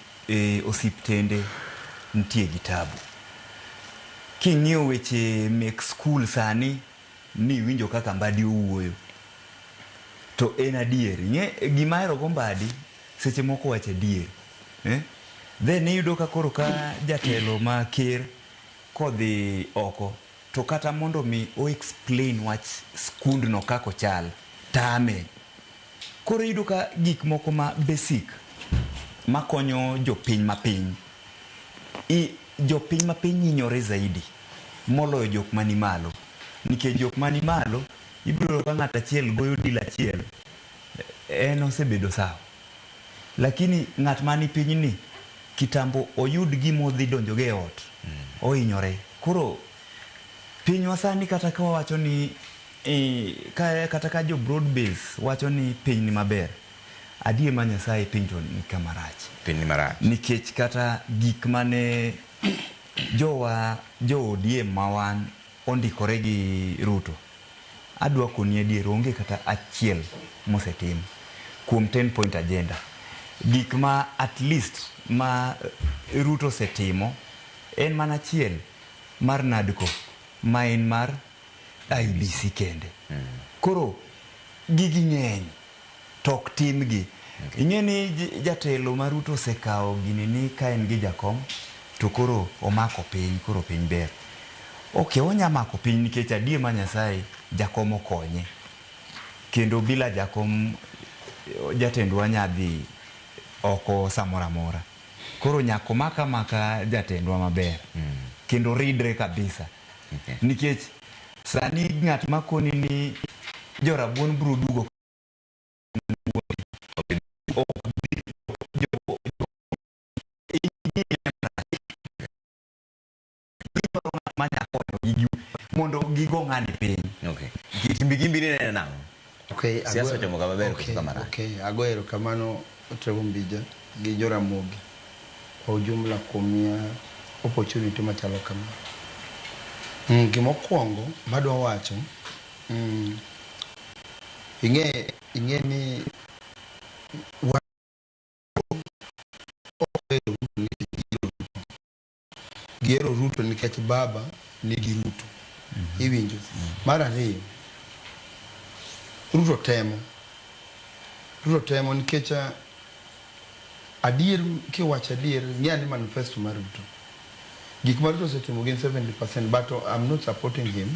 S14: osiptende nitie gi tabu. King'iyo weche mek skul sani ni winjo kaka Mbadi owuoyo to en adier. Ing'e gima ahero go Mbadi seche moko wacho adier. Then iyudo ka koro ka jatelo ma ker kodhi oko to kata mondo mi o explain wach skundno kaka ochal tame. Koro iyudo ka gik moko ma basic makonyo jopiny mapiny, jopiny mapiny hinyore zaidi moloyo jok mani malo. Nikech jok mani malo ibiro yudo ka ng'ato achiel goyo deal achiel en osebedo sawa. Lakini ng'at mani piny ni kitambo oyud gima odhi donjogo e ot ohinyore. Koro Pinywa sani kata ka wawacho ni kata ka jo broad base wacho ni piny ni maber, adier ma Nyasaye piny to ni kama rach.
S1: Piny ni marach.
S14: Nikech kata gik mane jowa jo ODM ma wan ondikore gi Ruto, adwa koni adier onge kata achiel mosetim kuom 10 point agenda. Gik ma at least ma Ruto osetimo en mana achiel mar NADCO ma en mar IEBC kende. Koro gigi ng'eny to ok timgi. Ing'e ni jatelo ma Ruto osekawo gini ni ka en gi jakom to koro omako piny, koro piny ber. Ok, onya mako piny nikech adier ma Nyasaye jakom okonye. Kendo bila jakom jatendwa nya dhi oko samoro amora. Koro nyaka omak amaka jatendwa maber. Kendo ridre kabisa. Nikech sani ng'at makoni ni jorabuon biro duogo ok bi jo manya konyogi mondo gigo ng'ani piny.
S1: Okay. Gimbi ni nang'o?
S15: Okay,
S1: Siasa ochomo kama ber koso kama rach?
S15: Okay, ago erokamano Trevor Mbija gi Joramogi kwa ujumla kuom miya opportunity machalo kama. Gimokwongo madwa wacho, ing'e ni wan ok ohero Ruto nikech gihero Ruto. Gihero Ruto nikech baba nigi Ruto. Iwinjo? Mar ariyo, Ruto temo. Ruto temo nikech adier kiwacho adier, ng'i ane manifesto mar Ruto. Gik ma Ruto osetimo gin 70%, but I'm not supporting him,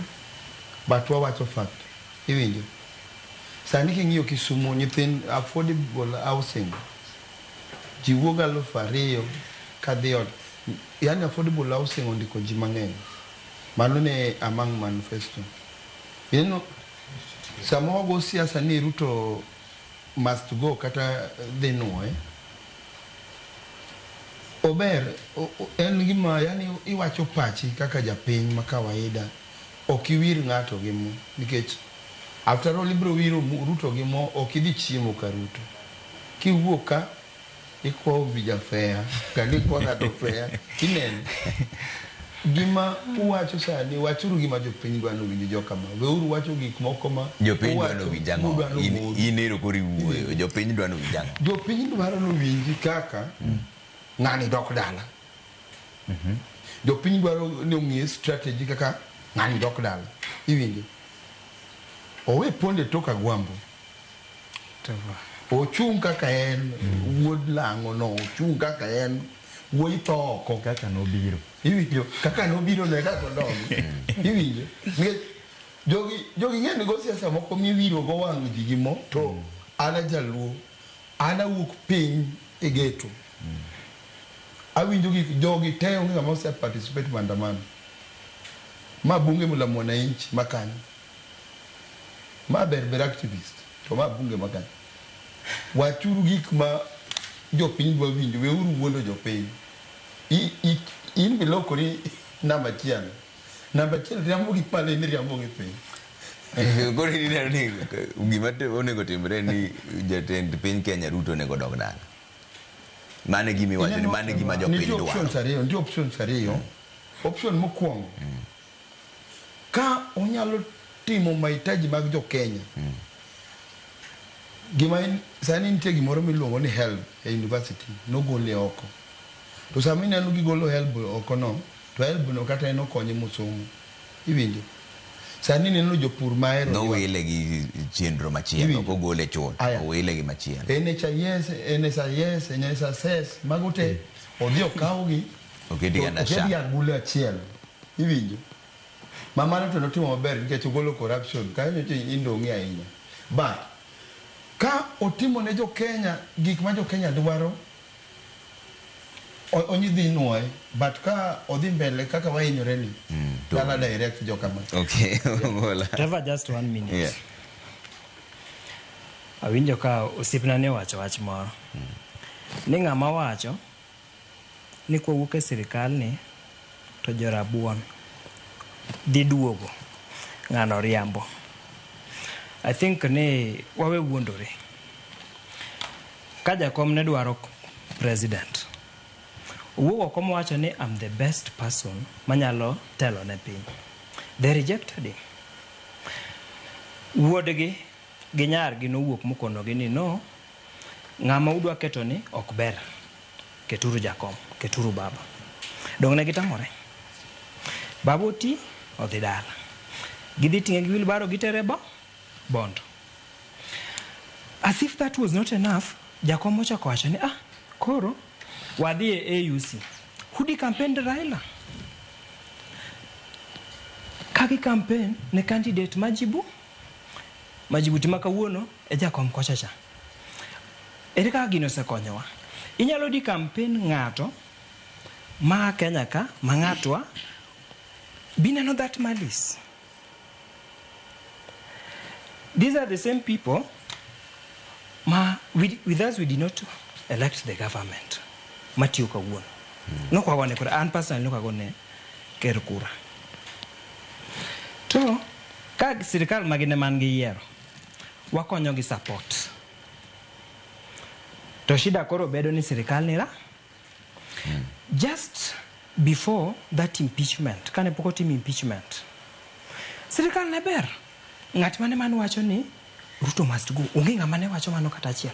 S15: but wawacho fact. Iwinjo? Sani king'iyo Kisumu, nyithind affordable housing, ji wuok 2000 kadhi ot. Yani affordable housing ondiko ji mang'eny. Mano ne among manifesto. Ineno, sama wago siasa ni Ruto must go kata dhi nuoye, ober, en gima, yani iwacho pachi kaka japiny ma kawaida, ok iwir ng'ato gi mo, nikech after all ibiro wiro Ruto gi mo, ok idhi chiemo ka Ruto. Kiwuok ka, ikwayo Mbija fare, kata ikwa ng'ato fare, ineno. Gima uwacho sani, wachuru gima jopiny dwa nowinj jokama. Weuru wacho gik moko ma
S1: Jopiny dwa
S15: uwacho
S1: nowinj ang'o?
S15: mudwa nomoru.
S1: In ero koro iwuoyo. Jopiny dwa nowinj ang'o?
S15: Jopiny dwaro nowinji kaka ng'ani dok dala. Jopiny dwaro ni ong'e strategy kaka ng'ani dok dala. Iwinjo? Owe ponde tok Agwambo. Ochung' kaka en wuod lang'o no, ochung' kaka en wuoyi tho oko.
S14: Kaka nobiro.
S15: Iwinjo? Kaka nobiro no e kaka odong. Iwinjo? Nikech jogi ng'e ni go siasa moko miwiro go wang' ji gi mo to an a jaluo, an awuok piny e ghetto. Awinjo gik jogi te onge ng'ama ose participate maandamano. Ma bunge la mwananchi ma kanyo. Ma ber ber activist to ma bunge ma kanyo. Wachuru gik ma jopiny dwa winjo, weuru wuondo jopiny. In bilokori namba achiel. Namba achiel riambo gi pale ni riambo gi piny.
S1: Koro ineno ni gima onego timre ni jatend piny Kenya Ruto onego dog dala. Mano e gima iwacho ni mano e gima jopiny
S15: Nitie
S1: dwaro.
S15: options ariyo, nitie options ariyo. Option mokwongo, ka onyalo timo mahitaji mag jo Kenya. Gima en, sani nitie gimoro miluongo ni HELB e university, nogole oko. To sama ineno gigolo HELB oko no, to HELB no kata en okonye mosomo. Iwinjo? Sani ineno jopur mahero
S1: Nowile gi chenro machielo,
S15: Iwinjo?
S1: ok ogole chuth,
S15: Aya.
S1: owile gi machielo.
S15: NHIS, NSIS, NSSS, mago te odhi okawgi
S1: Oketgi
S15: to
S1: under
S15: oketgi
S1: SHA.
S15: agulu achiel. Iwinjo? Ma mano to notimo maber nikech ogolo corruption kanyo nyocha indong'e ahinya. But ka otimo ne jo Kenya gik ma jo Kenya dwaro, onyidhi nuoye, but ka odhi mbele kaka wahinyore ni, dala direct jokama.
S1: Okay, Ogola.
S12: Trevor, just one minute.
S1: Yeah.
S12: Awinjo ka osiepna ne owacho wach moro. Ni ng'ama wacho ni kwawuok e sirikal ni to jorabuon dhi duogo, ng'ano riambo. I think ni wawe wuondore. Ka jakom ne dwaro president, owuok oko mowacho ni I'm the best person manyalo telo ne piny. They rejected him. Wuodgi gi nyargi nowuok mokonogi ni no, ng'ama udwa keto ni ok ber. Keturu jakom, keturu baba. Dong' ne gitamore. Baba oti, odhi dala. Gidhi ting'e gi wheelbarrow gitere bo Bondo. As if that was not enough, jakom ochako wacho ni ah, koro wadhi e AUC. Who di campaign Raila? Kagi campaign ne candidate majibu majibu tima kawuono e jakom kocha cha. Ere kaka gino osekonyowa? Inyalo di campaign ng'ato ma Kenya ka, ma ng'atwa, bineno that malice. These are the same people ma with us we did not elect the government matiyo kawuono. Nokwagone kura, an personally nokwagone ker kura. To ka sirikal magine man gi yiero, wakonyo gi support. To shida koro bedo ni sirikal ni ra. Just before that impeachment, kane pok otim impeachment, sirikal ne ber. Ng'at mane man wacho ni Ruto must go. Onge ng'ama ne wacho mano kata achiel.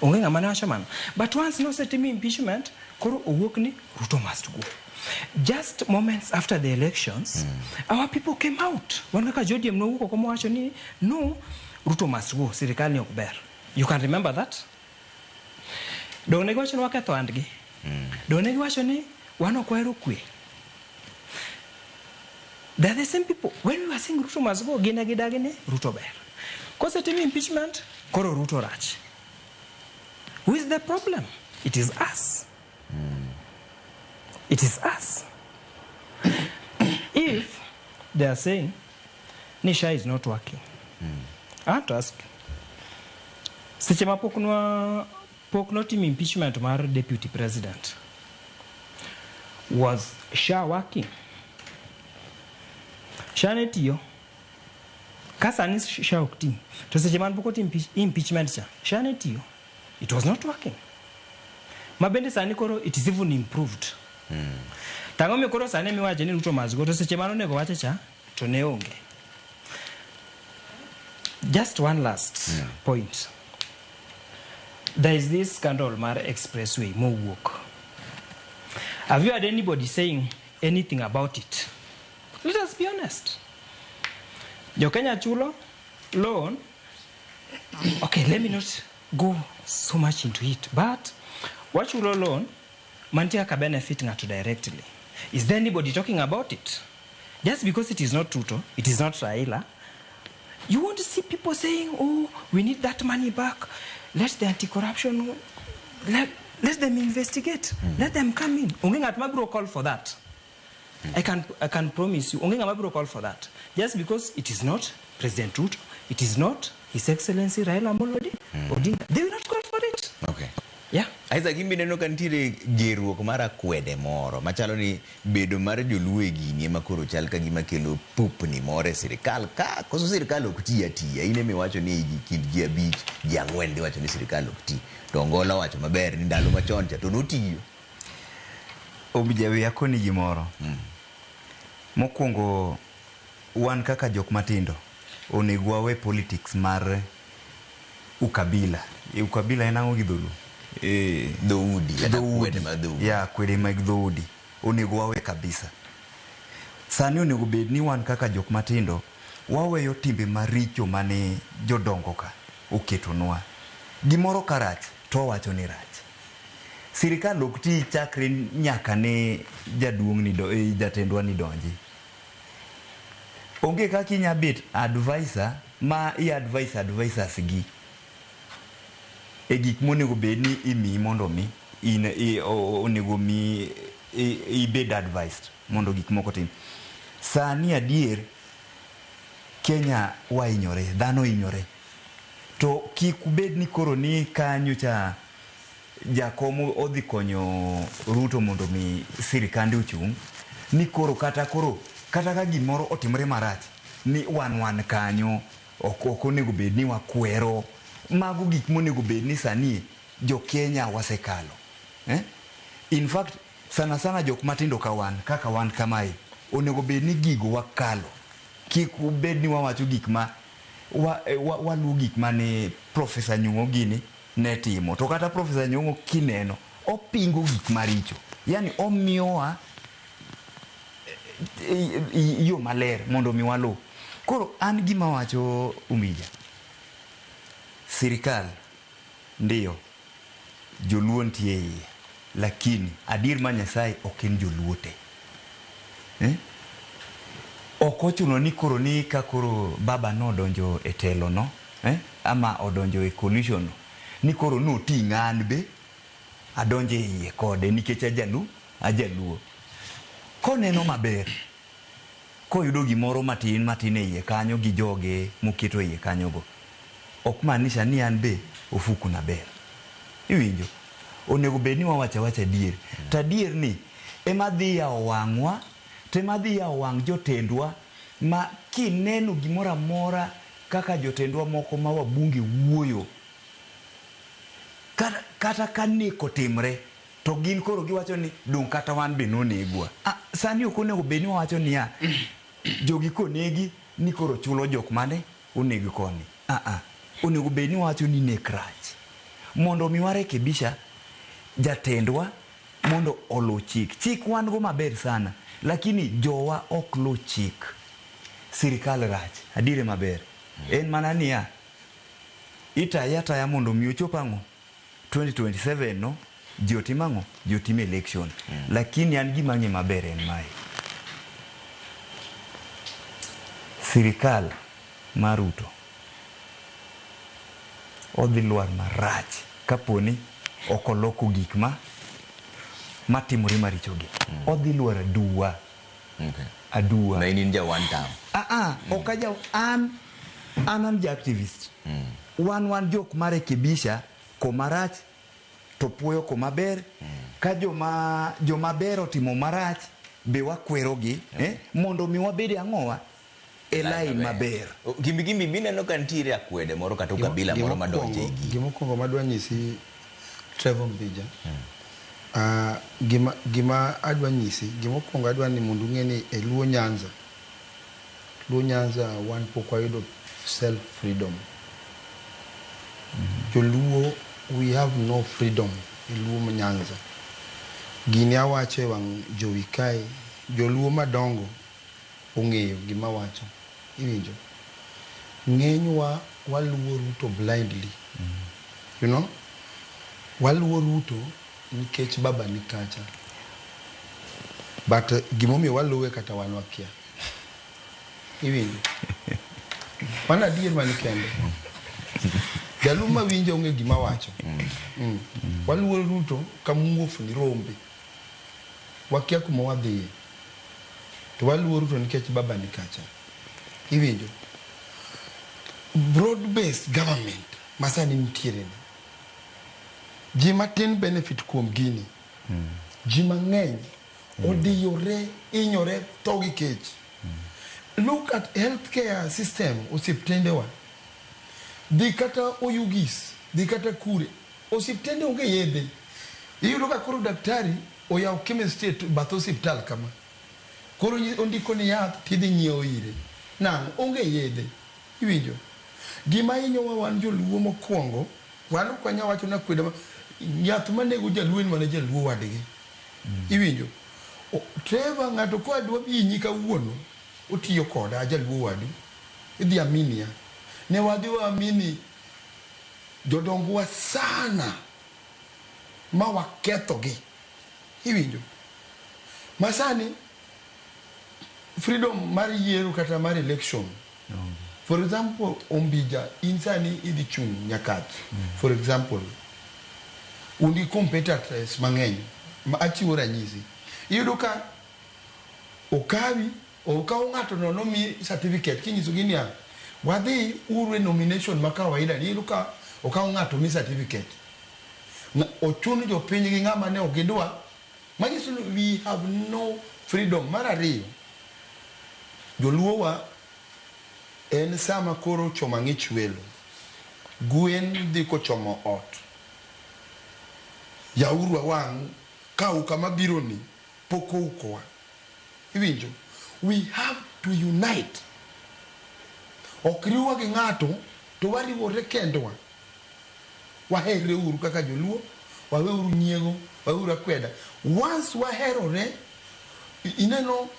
S12: Onge ng'ama ne wacho mano. But once nosetim impeachment, koro owuok ni Ruto must go. Just moments after the elections, our people came out. Wan kaka jo-ODM nowuok oko mowacho ni no, Ruto must go. Sirikal ni ok ber. You can remember that? Dong' ne giwacho ni waketho andgi. Dong' ne giwacho ni wan ok wahero kwe. They are the same people. When we were saying Ruto must go, gin e gidagi ni Ruto ber. Kosetim impeachment, koro Ruto rach. Who is the problem? It is us. It is us. If they are saying ni SHA is not working, I want to ask, seche ma pok nwa pok notim impeachment mar deputy president, was SHA working? SHA ne tiyo. Ka sani SHA ok ti, to seche man pok otim impeachment cha, SHA ne tiyo. It was not working. Ma bende sani koro it is even improved. Tang'o mi koro sani miwacho ni Ruto must go, to seche mane onego wache cha, to ne onge. Just one last point. There is this scandal mar expressway mowuok. Have you heard anybody saying anything about it? Let us be honest. Jo Kenya chulo loan. Okay, let me not go so much into it, but wachulo loan mantie kaka benefit ng'ato directly. Is there anybody talking about it? Just because it is not Ruto, it is not Raila, you won't see people saying, oh, we need that money back. Let the anti-corruption, let them investigate. Let them come in. Onge ng'at mabiro call for that. I can promise you, onge ng'ama biro call for that. Just because it is not President Ruto, it is not His Excellency Raila Amolo Odinga. They will not call for it.
S1: Okay.
S12: Yeah.
S1: Isaac, in be neno ka nitiere gerruok mar akwede moro machalo ni bedo mar joluo e gini ema koro chal ka gima kelo pupni moro e sirikal ka koso sirikal ok ti atiya in emiwacho ni e kind ji 5 ji 4 dhi wacho ni sirikal ok ti to Ongola wacho maber ni ndalo machon cha to notiyo.
S14: Obija we akoni gimoro. Mokwongo wan kaka jok matindo onego wawe politics mar ukabila. Ukabila en ang'o gi dholuo?
S1: Dhoudi, kata kwede mag dhoudi.
S14: Ya, kwede mag dhoudi. Onego wawe kabisa. Sani onego bed ni wan kaka jok matindo waweyo timbe maricho mane jodongo ka oketonwa. Gimoro ka rach to wawacho ni rach. Sirikal ok ti chakre nyaka ne jaduong' ni jatendwa ni donji. Onge kaka inya bet advisor ma i advise advisors gi e gik monego bed ni imiyi mondo mi in onego mi ibed advised mondo gik moko tim. Sani adier Kenya wahinyore, dhano hinyore. To kik ubed ni koro ni kanyo cha jakom odhi konyo Ruto mondo mi sirikande ochung', Ni koro kata koro kata ka gimoro otimore marach ni wan wan kanyo ok ok onego bed ni wakwero. Mago gik monego bed ni sani jo Kenya wasekalo. Eh? In fact, sana sana jok matindo ka wan kaka wan kamae onego bed ni gigo wakalo. Kik ubed ni wawacho gik ma wa, eh, wa, waluwo gik mane Professor Nyong'o gini ne timo. To kata Professor Nyong'o kineno opingo gik maricho. Yani omiyowa eh, eh, yo maler mondo mi waluw. Koro an gima wacho Umija, sirikal ndiyo joluo nitie e iye, lakini adier ma Nyasaye ok en joluo te. Eh? Ok ochuno ni koro ni ka koro baba nodonjo e telo no, eh? Ama odonjo e coalition no, ni koro noting'a an be adonjo e iye kode nikech ajalu ajaluo. Koneno maber, koyudo gimoro matin matin e iye kanyo gi joge moketo e iye kanyogo, ok maanisha ni an be ofuku na ber. Iwinjo? Onego bed ni wawacho awacha adier. To adier ni ema dhi yawo wang'wa, to ema dhi yawo wang' jotendwa ma kineno gimoro amora kaka jotendwa moko ma wabunge wuoyo, kata, kata ka nek otimre, to gin koro giwacho ni dong' kata wan be nonegwa. Ah, sani ok onego bed ni wawacho niya, jogi konegi ni koro chulo jok mane oneg koni. Ah, ah. Onego bed ni wawacho ni nek rach. Mondo mi warekebisha jatendwa mondo oluw chik. Chik wan go maber sana, lakini jowa ok luw chik. Sirikal rach, adier maber. En mana niya, itaye ataya mondo mi ochop ang'o? 2027 no, ji otim ang'o? Ji otim election. Lakini an gima ang'e maber en mae. Sirikal mar Ruto odhi lwar marach kaponi ok oloko gik ma matimore marichogi. Odhi lwar aduwa.
S1: Okay.
S14: Aduwa.
S1: Ma in in ja one term.
S14: Ah ah, ok aja an an an ja activist. Wan wan jok marekebisha koma rach to puoyo koma ber. Ka joma joma ber otimo marach be wakwerogi eh, mondo mi wabed ang'owa e line maber.
S1: Gimbi gimbi mineno ka nitiere akwede moro kata ukabila moro madonjo e gigi.
S15: Gimokwongo madwa nyisi Trevor Mbija, gima, gima adwa nyisi, gimokwongo adwa ni mondo ung'e ni e Luo Nyanza, Luo Nyanza wan pok wayudo self freedom. Joluo we have no freedom e Luo Nyanza. Gini awacho e wang' jowi kae, joluo madongo ong'eyo gima wacho. Iwinjo? Ng'enywa waluwo Ruto blindly. You know? Waluwo Ruto nikech baba ni kacha. But gimomiyo waluwe kata wan wakia. Iwinjo? Mano adier mani kende. Jaluo mawinjo ong'e gima wacho. Waluwo Ruto ka muofni rombe. Wakia kuma wadhiye. To waluwo Ruto nikech baba ni kacha. Iwinjo? Broad based government masani nitiere ni. Ji matin benefit kuom gini. Ji mang'eny odiyore, hinyore, tho gi kech. Look at healthcare system osiptendewa. Dhi kata Oyugis, dhi kata Kure, osiptende onge yedhe. Iyudo ka koro daktari oyawo chemist e bath osiptal kama. Koro ondiko ni yath tidhi nyiewo ire. Nang'o? Onge yedhe. Iwinjo? Gima hinyowa wan joluo mokwongo, wan ok wanyal wacho ni akweda ma, yath manego jaluo en mana jaluo wadgi. Iwinjo? Trevor ng'ato ka dwa hinyi kawuono, otiyo koda ajaluo wadu. Idhi aminia. Ne wadhi waamini jodongwa sana ma wakethogi. Iwinjo? Masani freedom mar yiero kata mar election. For example, Ombija, in sani idhi chung' Nyakach. For example, un gi competitors mang'eny ma achiwo ranyisi. Iyudo ka okawi, okaw ng'ato nono mi certificate kinyiso gi niya, wadhi uru e nomination ma kawaida ni iyudo ka okaw ng'ato mi certificate. Ochun jopiny gi ng'ama ne ok gidwa, manyiso ni we have no Freedom mar ariyo, joluowa en sama koro chomo ang'ich welo. Gwen dhi kochomo ot. Yauru wang' ka auka mabiro ni pok oukowa. Iwinjo? We have to unite. Ok riwwa gi ng'ato to wariwore kendwa. Waherre uru kaka joluo, waweuru nyiego, waweuru akweda. Once waherore, ineno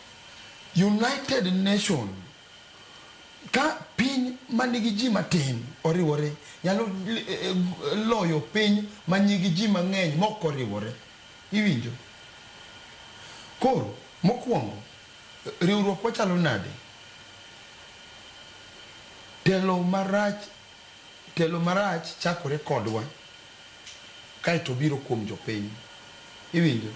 S15: United Nation ka piny manigi ji matin oriwore nyalo loyo piny manigi ji mang'eny mok oriwore. Iwinjo? Koro, mokwongo, riwruok wachalo nade? Telo marach chakore kodwa kaeto biro kuom jopiny. Iwinjo?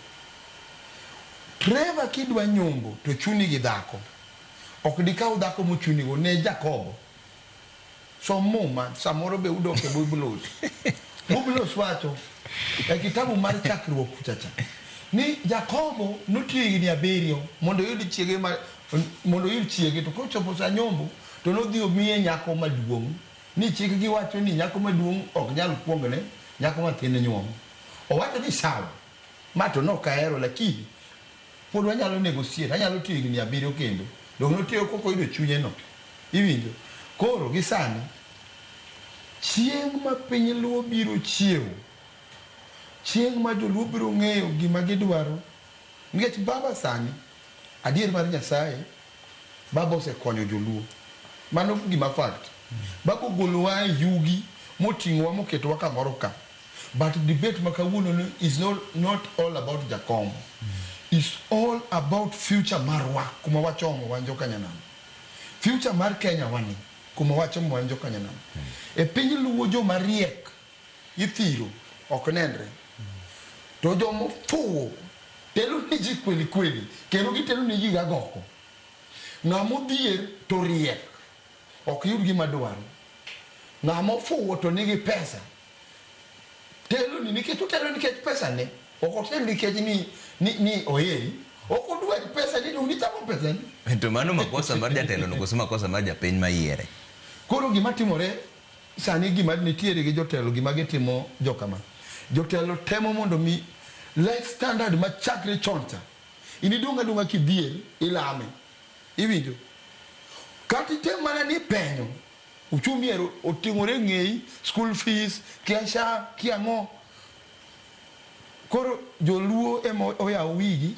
S15: Trevor kidwa nyombo to chuni gi dhako. Ok dikaw dhako mochunigo ne Jakobo. Som Muma, samoro be udok e Biblos. Biblos wacho e kitabu mar chakruok kuchacha ni Jakobo notiyo higni 7 mondo oyud chiege ma, mondo oyud chiege to kochopo sa nyombo to nodhi omiye nyako maduong' ni chikgi wacho ni nyako maduong' ok nyal kuongne nyako mathin nyuom. Owacho ni sawa, ma to nok ahero lakini pod wanyalo negotiate, anyalo tiyo higni 7 kendo. Dong' notiyo kok oyudo chunye no. Iwinjo? Koro gi sani, chieng' ma piny luo biro chiewo, chieng' ma joluo biro ng'eyo gima gidwaro, nikech baba sani, adier mar Nyasaye, baba osekonyo joluo. Mano gima fact. Baba ogolowa e yugi moting'owa moketowa kamoro ka. But debate ma kawuono ni is not all about Jakom. It's all about future marwa kuma wachomo wan joka nyanam. Future mar Kenya wani kuma wachomo wan joka nyanam. E piny luo joma riek ithiro ok nenre. To jomofuwo telo ni ji kweli kweli kendo gitelo ni ji gagoko. Ng'ama odhier to riek ok yud gima dwaro. Ng'ama ofuwo to nigi pesa telo ni nikech otelo nikech pesa ne ok otel nikech ni oheri ok odwar pesa ni dong nichamo pesa ni.
S1: To mano makosa mar jatelo no koso makosa mar japiny mayiere?
S15: Koro gima timore sani, gima nitiere gi jotelo, gima gitimo jokama jotelo temo mondo mi life standard machakre chon cha in idong' adong'a kidhier ilame. Iwinjo? Kata item mana ni penyo uchumi ero oting'ore ng'eyi, school fees kia SHA kia ang'o. Koro joluo ema oyaw wigi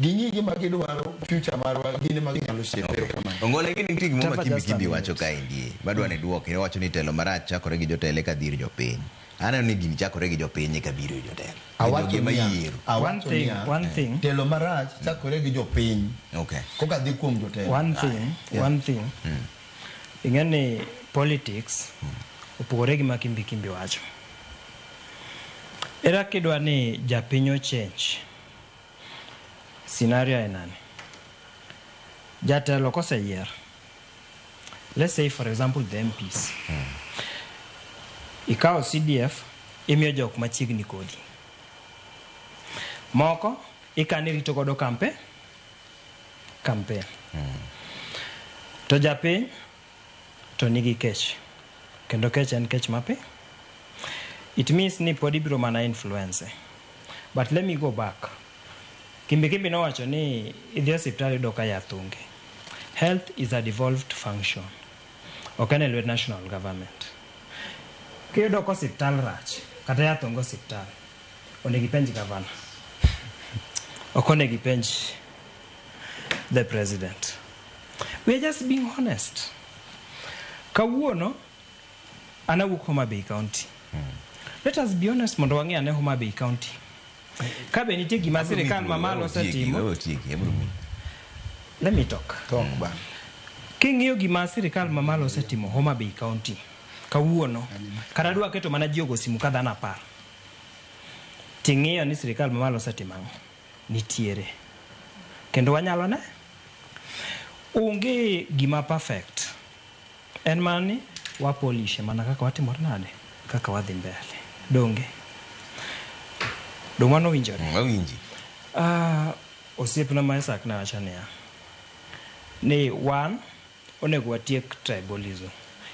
S15: ging'i gima gidwaro, future marwa gin ema ginyalo shape. Erokamano.
S1: Ongole gini nitie gimoro ma Kimbi Kimbi wacho kaendi madwa ni duoki. Owacho ni telo marach chakore gi jotelo eka dhir jopiny. Aneno ni gini chakore gi jopiny eka biro ir jotelo.
S15: Awacho
S1: Jogi ema
S15: niya,
S1: yiero.
S15: awacho niya, telo marach chakore gi jopiny koka dhi kuom jotelo.
S12: One thing, one thing. Ing'e ni politics opogore gi ma Kimbi Kimbi wacho. Era kidwa ni japiny o change scenario en nani? Jatelo koseyier, let's say for example the MPs. Ikawo CDF imiyo jok machiegni kodi. Moko ikani rito godo campaign. To japiny to nigi kech. Kendo kech en kech mapi. It means ni pod ibiro mana influence. But let me go back. Kimbi Kimbi nowacho ni idhi e osiptal iyudo ka yath onge. Health is a devolved function. Ok en e lwet national government. Kiyudo ka osiptal rach, kata yath onge osiptal, onego ipenj governor. Ok onego ipenj the president. We are just being honest. Kawuono, an awuok Homa Bay County. Let us be honest mondo wang'e ane Homa Bay County. Ka be nitie gima sirikal mamalo osetimo. Let me talk.
S15: Talk ba.
S12: King'iyo gima sirikal mamalo osetimo Homa Bay County kawuono, kata dwa keto mana ji ogo simu ka dhano 10. Ting'iyo ni sirikal mamalo osetimo ang'o? Nitiere. Kendo wanyalo ne? Onge gima perfect. En mana ni wapolishe mana kaka watimore nade? Kaka wadhi mbele. Donge? Dong mano winjore?
S1: Wawinji.
S12: Osiepna ma Isaac ne wacho niya, ni wan onego watiek tribalism.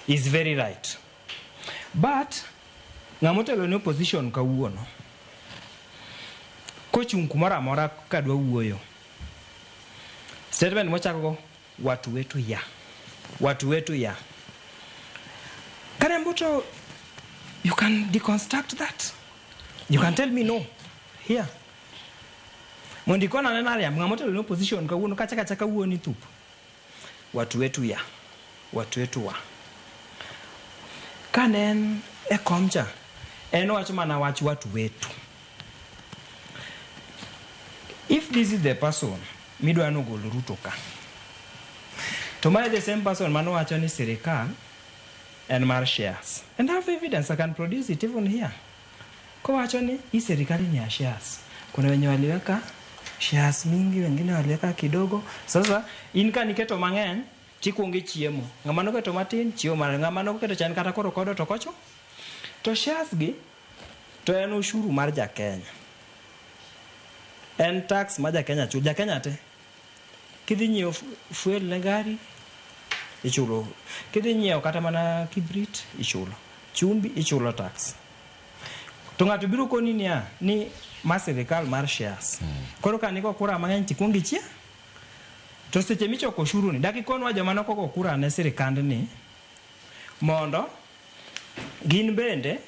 S12: Is very right. But ng'ama otelo ne opposition kawuono kochung' kumoro amora kadwa wuoyo statement mochako go watu wetu ya watu wetu ya Karembuto, you can deconstruct that. You can tell me no here mondo ikona anena riambo ng'ama otelo ne opposition kawuono kachaka achaka wuoyo ni thup watu wetu ya watu wetu wa kane en e kom cha en owacho mana wach watu wetu. If this is the person midwa nogol Ruto ka to mae the same person manowacho ni sirikal en mar shares and I have evidence, I can produce it even here, kowacho ni hii serikali ni ya shares, kuna wenye waliweka shares mingi, wengine waliweka kidogo. Sasa in ka niketo mang'eny tikuonge chiemo, ng'ama noketo matin chiemo mar ng'ama noketo chan kata koro kodo to kocho to shares gi to en ushuru mar jakenya, en tax ma jakenya chulo. Jakenya te kidhi nyiewo fuel ne gari ichulo, kidhi nyiewo kata mana kibrit ichulo, chumbi ichulo tax. To ng'ato biro koni niya ni ma sirikal mar shares. Koro ka niko kura mang'eny tikuongo ichie to seche michoko ushuru ni dak ikonwa joma nokogo kura ne sirikandni mondo gin bende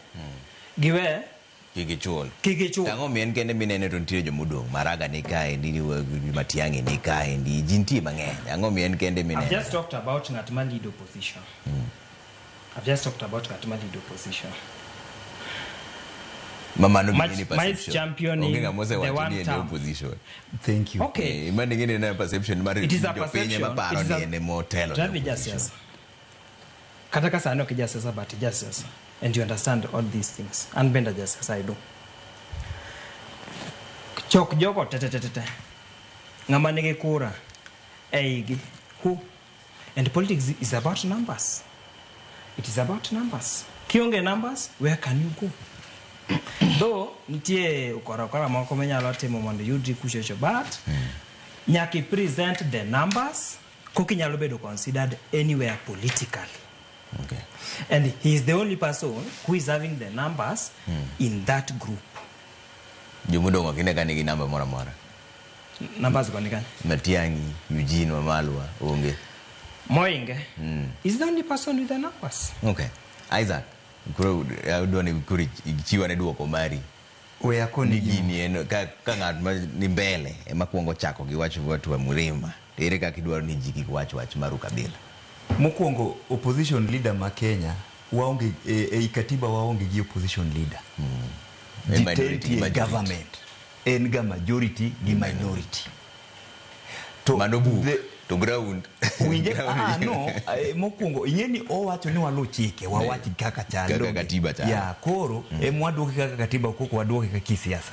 S12: giwe
S1: kik ichul.
S12: Kik ichul.
S1: Ang'o mi en kende minene to nitie jomodong'? Maraga ni kaendi, ni Matiang'i ni kaendi, ji nitie mang'eny. Ang'o mi en kende
S12: I've
S1: minene?
S12: just talked about ng'at ma lead opposition. I've just talked about ng'at ma lead opposition.
S1: Ma mano
S12: Much-
S1: bende ni
S12: my
S1: perception.
S12: championing
S1: Onge ng'ama
S12: the
S1: osewacho
S12: one
S1: ni en e
S12: term.
S1: opposition.
S14: Thank you.
S12: Okay.
S1: Mano ing'e ni en perception mar
S12: It is a
S1: jopiny
S12: perception.
S1: ema paro
S12: It is
S1: ni
S12: a-
S1: en ema otelo ne
S12: Ravi
S1: opposition.
S12: jasiasa. Kata ka sani ok ijasiasa but ijasiasa and you understand all these things. An bende ajasiasa, I do. Chok jogo te te te te te. Ng'ama nigi kura eigi who and politics is about numbers. It is about numbers. Kionge numbers, where can you go? Though nitie ukora ukora moko minyalo timo mondo iyudri kuchocho but nyaka i present the numbers koka inyalo bedo considered anywhere politically.
S1: Okay.
S12: And he is the only person who is having the numbers in that group.
S1: Jomodong' ok ine ka nigi namba moro amora.
S12: Numbers go ni kanye?
S1: Matiang'i, Eugene Wamalwa onge.
S12: Moinge is the only person with the numbers.
S1: Okay. Isaac, koro adwa ni koro ichiw ane duoko mari.
S14: We akoni
S1: Ni gini en ka ng'at ma ni mbele ema kuongo chako gi wach watu wa Mrima. To ere kaka idwaro ni ji kik wach wach mar ukabila?
S14: Mokwongo opposition leader ma Kenya waonge ei katiba waonge gi opposition leader.
S1: En
S14: Ji te
S1: minority,
S14: nitie e
S1: majority.
S14: government. En ga majority gi minority. To
S1: Mano buk, to ground.
S14: Winje, no, mokwongo ing'e ni owacho ni waluw chike, wawach kaka chal.
S1: Kaka
S14: donge?
S1: katiba chalo.
S14: Ya, koro ema waduoke kaka katiba koko waduoke kaka kisiasa.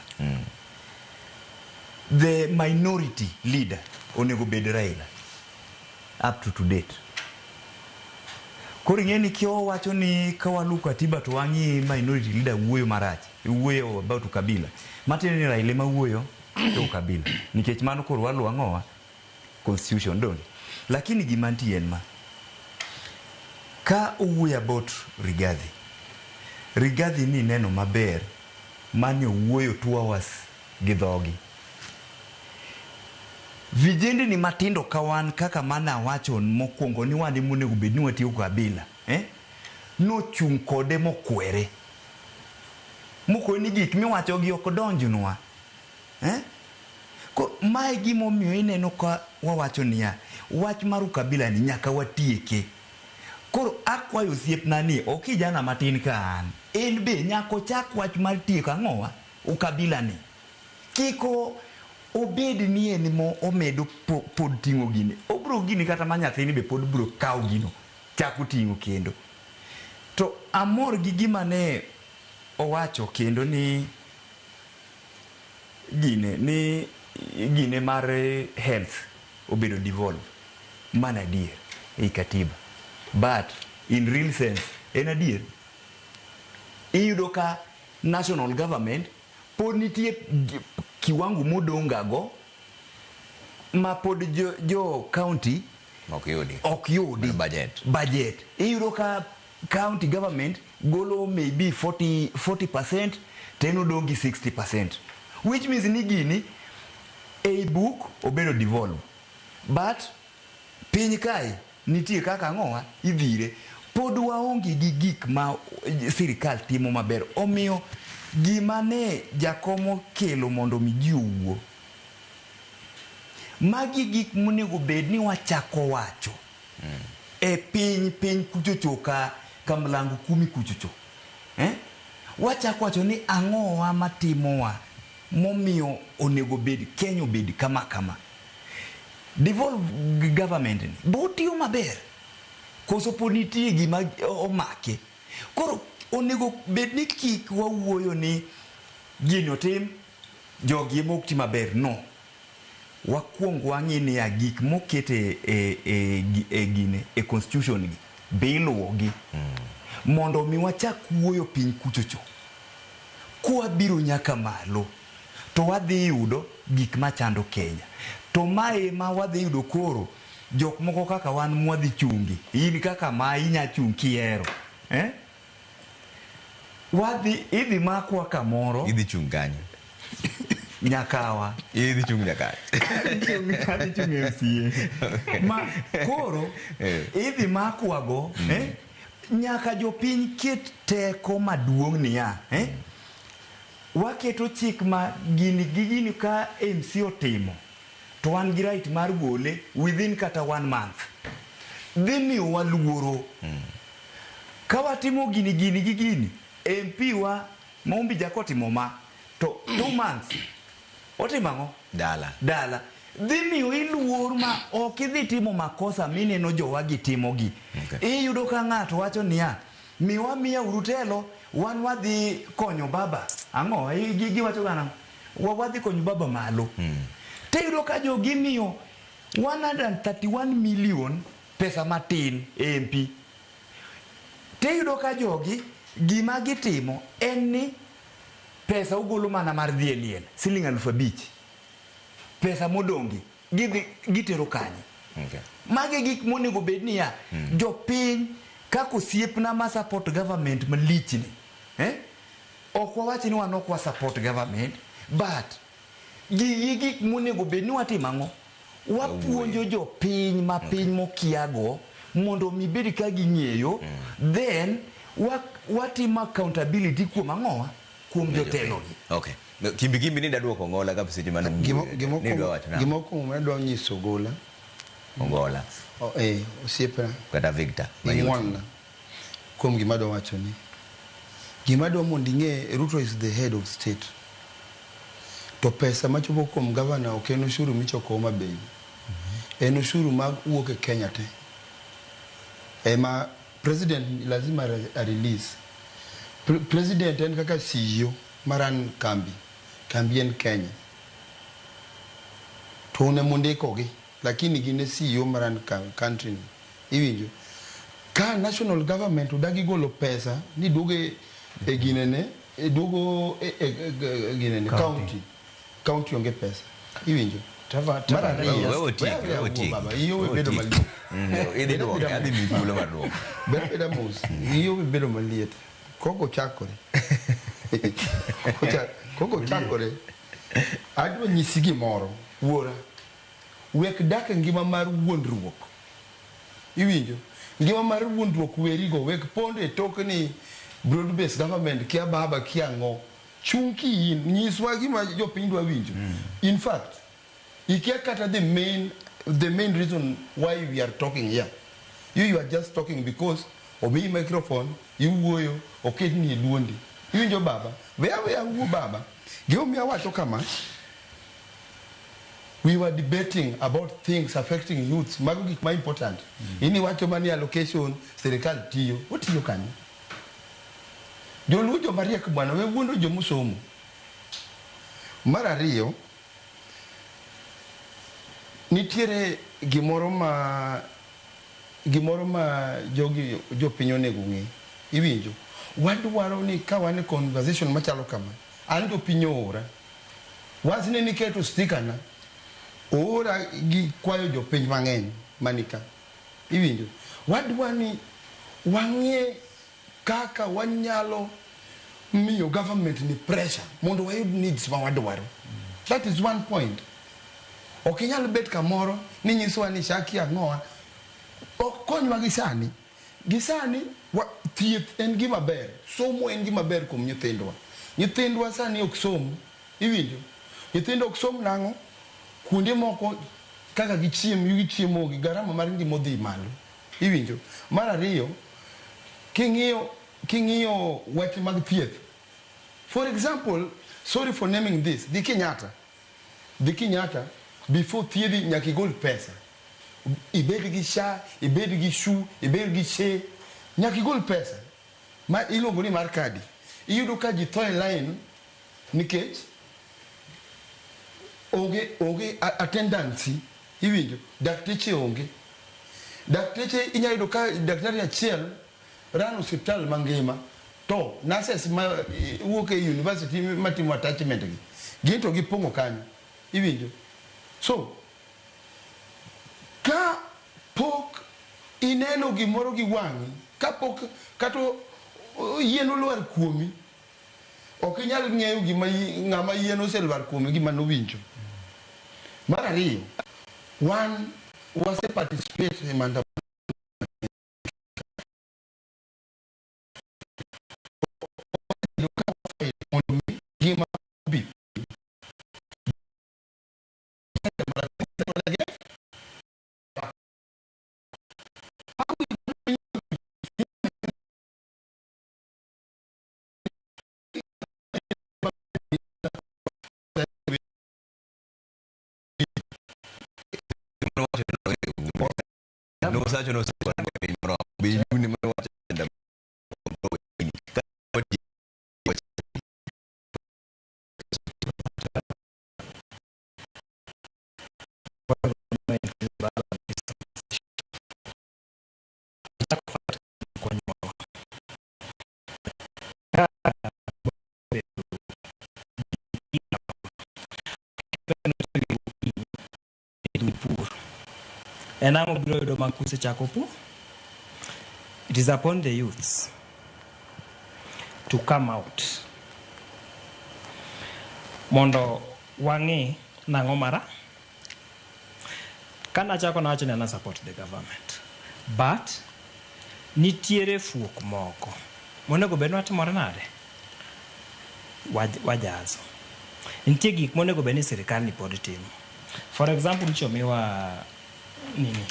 S14: The minority leader onego bed Raila up to date. Koro ing'e ni kiwacho ni ka waluw katiba to wang'i minority leader wuoyo marach, wuoyo about ukabila. Matiende ni Raila ema wuoyo e ukabila. Nikech mano koro waluwo ang'owa? Constitution donge. Lakini gima nitie en ma. Ka owuoyo about Rigathi, Rigathi ni neno maber mane owuoyo 2 hours gi dhogi. Vijende ni matindo ka wan kaka mana awacho mokwongo ni wan ema onego bed ni watiyo kabila, eh? Nochung' kode mokwere. Mokwere ni gik miwacho gi ok donjnwa. Eh? Ko mae gimomiyo ineno ka wawacho niya, wach mar ukabila ni nyaka watieke. Koro akwayo osiepna ni ok kijana matin ka an, en be nyaka ochak wach mar tieko ang'owa ukabila ni. Kiko obed ni en mo omedo pod ting'o gini. Obro gini kata ma nyathini be pod bro kawo gino chako ting'o kendo. To amor gi gima ne owacho kendo ni gine ni gine mar health obedo devolve. Mano adier ei katiba. But in real sense en adier. Iyudo ka national government pod nitie kiwango modong' go ma pod jo county
S1: ok yudi.
S14: Ok yudi.
S1: Budget.
S14: Budget. Iyudo ka county government golo maybe 40% to en odong' gi 60%. Which means ni gini ei book obedo devolve. But piny kae nitie kaka ang'owa idhire. Pod waonge gi gik ma sirikal timo maber. Omiyo gima ne jakom okelo mondo mi ji owuo. Magi gik monego bed ni wachako wacho. E piny kuchocho ka mlango kumi kuchocho. Wachako wacho ni ang'owa matimowa momiyo onego bed Kenya obed kama kama. Devolve government ni bo tiyo maber. Koso pod nitie gima omake. Koro onego bed ni kik wawuoyo ni gini otim, jogi ema ok ti maber. No. Wakuong wang'i niya gik mokete e gine e constitution gi be iluwogi. Mondo mi wachak wuoyo piny kuchocho. Kwabiro nyaka malo to wadhi yudo gik machando Kenya. To mae ma wadhi yudo koro jok moko kaka wan mwadhi chungi. In kaka ma inya chung kihero. Wadhi idhi makwa kamoro.
S1: Idhi chung kanye?
S14: Nyakawa.
S1: Idhi chung nyakawa.
S14: Adhi chung MCA. Ma koro idhi makwa go, nyaka jopiny ket teko maduong' niya, Waketo chik ma gini gi gini ka MC otimo to wan gi right mar gole within kata 1 month. Dhi miyo waluoro. Ka watimo gini gini gi gini, MP wa Maumbi jakotimo ma to 2 months otimo ang'o?
S1: Dala.
S14: Dhi miyo iluor ma ok idhi timo makosa mineno jowagi timogi. Iyudo ka ng'ato wacho niya, miwa miya uru telo, wan wadhi konyo baba. Ang'o? Giwacho gana? Wadhi konyo baba malo. Tiyudo ka jogi miyo 131 million pesa matin MP. Tiyudo ka jogi gima gitimo en ni pesa ugolo mana mar dhi e liel, siling 5,000. Pesa modongi gidhi gitero kanye. Magi gik monego bed niya, jopiny kaka osiepna ma support government malich ni. Ok wawach ni wan ok wa support government, but gigi gik monego bed ni watimo ang'o? Wapuonjo jopiny ma piny mokiago mondo mi bed ka ging'eyo, then watimo accountability kuom ang'owa? Kuom jotelo gi.
S1: Okay. Kimbi ni daduoko Ogola ka seche mane
S15: Gima okuongo madwa nyiso Ogola.
S1: Ogola.
S15: Osiepna.
S1: Kata Victor.
S15: Ing'wonna kuom gima adwa wacho ni. Gima adwa mondo ing'e, Ruto is the head of state. To pesa machopo kuom governor ok en ushuru michoko Homa Bay. En ushuru mag wuok e Kenya te. Ema president lazima a release. President en kaka CEO maran kambi. Kambi en Kenya. To une mondikogi, lakini gin e CEO maran country ni. Iwinjo? Ka national government odagi golo pesa ni duogo e ginene, e duogo e ginene, county. County onge pesa. Iwinjo? Mar ariyo, baba, iyo bedo maliet.
S1: Idhi duoke, adhi miyi thuolo mar duoko.
S15: Ber beda mos, iyo bedo maliet. Koko chakore. Koko chakore. Adwa nyisi gimoro, wuora. Wek dak e ngima mar wuondruok. Iwinjo? Ngima mar wuondruok werigo, wek pondo e tok ni broad based government kia baba kia ang'o. Chung kiin, nyiswa gima jopiny dwa winjo. In fact, ikia kata the main reason why we are talking here. You are just talking because omiyi microphone, iwuoyo, oketni e duondi. Iwinjo baba? Weya wuo baba. Gimomiyo awacho kama, we were debating about things affecting youths. Mago gik ma important. Ini wacho mani allocation, sirikal tiyo. Otiyo kanyo. Joluo joma riek bwana, we wuondo jomosomo. Mar ariyo, nitiere gimoro ma jogi jopiny onego ng'e. Iwinjo? Wadwaro ni ka wan e conversation machalo kama, an jopiny oora. Wachne ni keto sticker na. Oora gi kwayo jopiny mang'eny manika. Iwinjo? Wadwa ni wang'e kaka wanyalo miyo government ni pressure mondo wayud needs ma wadwaro. That is one point. Ok inyal bet kamoro ni nyisowa ni shaki ang'owa. Ok konywa gi sani. Gi sani thieth en gima ber, somo en gima ber kuom nyithindwa. Nyithindwa sani ok som, iwinjo? Nyithindo ok som nang'o? Kuonde moko kaka gichiem, gichiemo gi garama mar ngima odhi malo. Iwinjo? Mar ariyo, king'iyo wach mag thieth. For example, sorry for naming this, dhi Kenyatta. Dhi Kenyatta, before thiedhi nyaka igol pesa. Ibed gi SHA, ibed gi SHU, ibed gi SHE, nyaka igol pesa. Ma iluongo ni mar kadi. Iyudo ka ji tho e line nikech onge attendance, iwinjo? Dakteche onge. Dakteche inyalo yudo ka daktari achiel run osiptal mangima to nurses ma wuok e university matimo attachment gi gin to gipong'o kanyo, iwinjo? So ka pok ineno gimoro gi wang'i, ka pok kata yien olwar kuomi, ok inyal ng'eyo gima ng'ama yien oselwar kuome gima nowinjo. Mar ariyo, wan wase participate e maandamano. Mondo mi ngima obi.
S1: Nosacho nosewacho piny moro be yuni mane wacho enda
S12: Pur. En ang'o biro yudo ma kusechako pur? It is upon the youths to come out mondo wang'i nang'o mara. Kanachako nawacho ni ana support the government, but nitiere fuok moko monego bed ni watimore nade? Wajazo. Nitie gik monego bed ni sirikal ni pod timo. For example, nyicho miwa nini?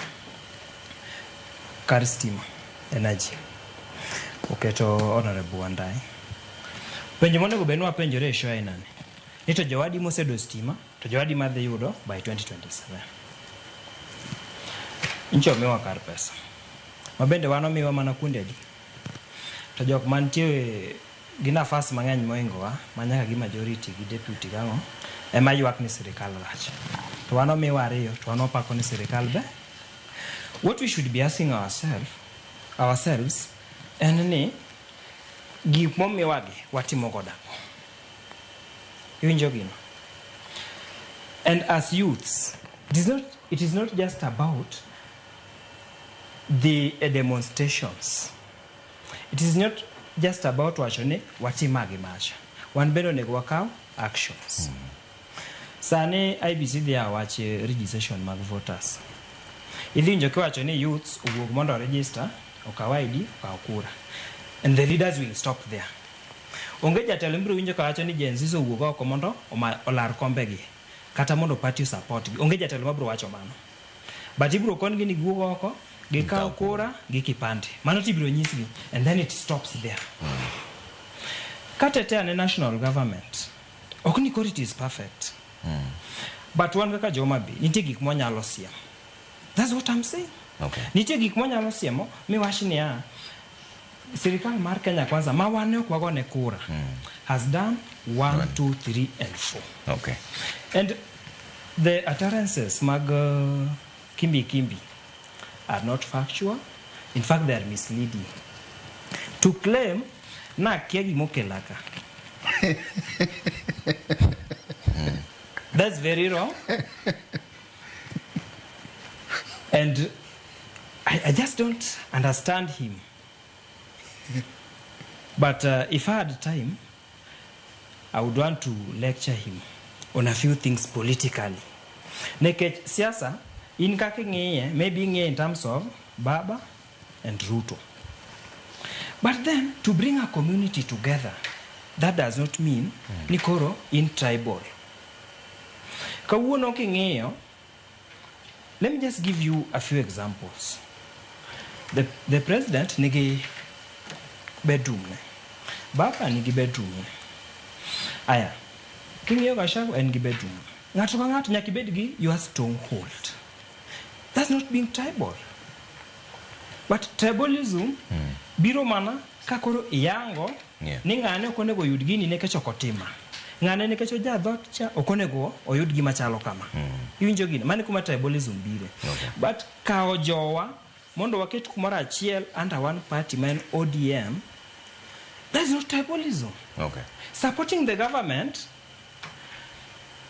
S12: Kar stima, energy. Oketo Honorable Wandayi. Penjo monego bed ni wapenjore e show aina ni. Ni to jowadi moseyudo stima, to jowadi madhi yudo by 2027. Nyicho miwa kar pesa. Ma bende wan omiwa mana kuonde adi? To jok mantie gi nafas mang'eny moingowa, ma nyaka gi majority gi deputy gang'o, ema ywak ni sirikal rach. To wan omiwa ariyo, to wan wapako ni sirikal be. What we should be asking ourselves en ni gik momiwagi watimo godo ang'o? Iwinjo gino? And as youths, it is not just about the demonstrations. It is not just about wacho ni watima gi macha. Wan bende onego wakaw actions. Sani IEBC dhi yawo wach registration mag voters. Idhi winjo kiwacho ni youths owuog mondo register, okaw ID, okaw kura. And the leaders will stop there. Onge jatelo mibiro winjo kawacho ni Gen Zs owuog oko mondo olar kombegi kata mondo party support gi. Onge jatelo mabiro wacho mano. But ibiro kon gi ni giwuog oko, gikaw kura gi kipande. Mano tibiro nyisgi and then it stops there. Katetea ne national government, ok ni koro it is perfect. But wan kaka jo Homa Bay, nitie gik mwanyalo siemo. That's what I'm saying. Nitie gik mwanyalo siemo miwach niya, sirikal mar Kenya Kwanza ma wan ne ok wagone kura has done 1, 2, 3 and 4. And the utterances mag Kimbi Kimbi are not factual. In fact, they are misleading. To claim na kia gimokela ka. That's very wrong. And I just don't understand him. But if I had time, I would want to lecture him on a few things politically. Nikech siasa, in kaka ing'iye, maybe ing'iye in terms of Baba and Ruto. But then, to bring a community together, that does not mean ni koro in tribal. Kawuono king'iyo, let me just give you a few examples. The president nigi bedroom ne. Baba nigi bedroom ne. Aya, king'iyo Gachagua en gi bedroom. Ng'ato ka ng'ato nyaka ibed gi your stronghold. That's not being tribal. But tribalism biro mana ka koro iyango ni ng'ane ok onego oyud gini nikech ok otima. Ng'ane nikech oja dhoot cha ok onego oyud gima chalo kama. Iwinjo gini? Mano e kuma tribalism bire. But kawo jowa mondo waket kumoro achiel under one party ma en ODM, that's not tribalism. Supporting the government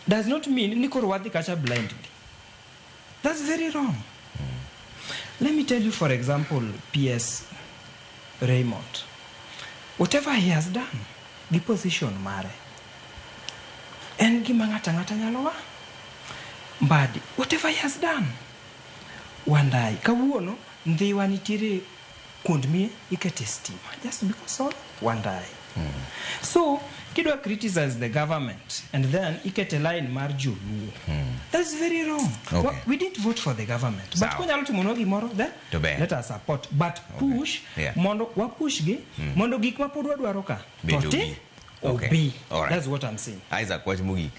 S12: does not mean ni koro wadhi kacha blindly. That's very wrong. Let me tell you, for example, PS Raymond. Whatever he has done, gi position mare, en gima ng'ato ang'ata nyalo wa. Mbadi, whatever he has done. Wandai, kawuono, Ndhiwa nitiere kuond mi ikete stima, just because of Wandai. So, kidwa criticize the government and then ikete line mar joluo. That's very wrong. We didn't vote for the government. But
S1: Sawa.
S12: konyalo timonwa gimoro, then
S1: To ber.
S12: let us support. But push, mondo wa push gi, mondo gik ma pod wadwaro ka,
S1: Bed
S12: to ti,
S1: obi. Okay.
S12: obi.
S1: Alright.
S12: That's what I'm saying.
S1: Isaac, wach mogik.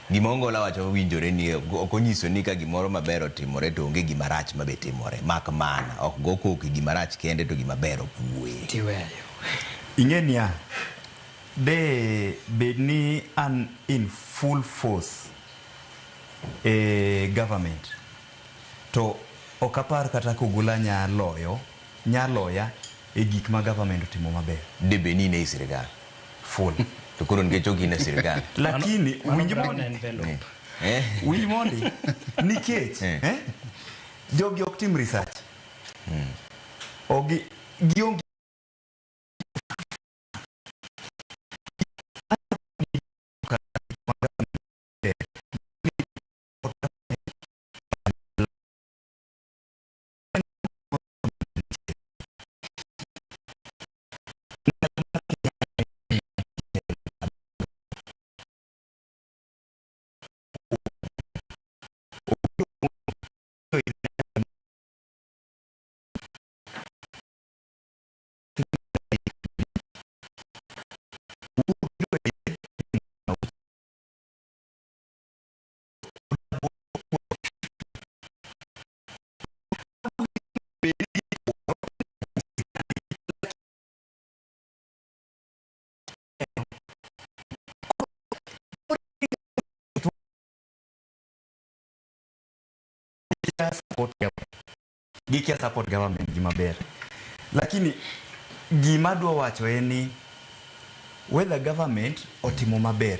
S1: Gima Ongola wacho winjore ni ok onyiso ni ka gimoro maber otimore to onge gima rach mabe timore. Mak mana, ok go koko gima rach kende to gima ber ok wuoye.
S12: Tiweyo.
S14: Ing'e niya, de bed ni an in full force e government, to ok apar kata Kogola nyaloya e gik ma government otimo maber.
S1: De bed ni in ei sirikal.
S14: Full.
S1: To koro nikech ok in e sirikal.
S14: Lakini
S12: Mano
S14: winj
S12: brown
S14: mondi,
S12: envelope.
S14: Winj mondi, nikech jogi ok tim research. Ogi gionge support government. Gikia support government gima ber. Lakini gima adwa wacho en ni whether government otimo maber,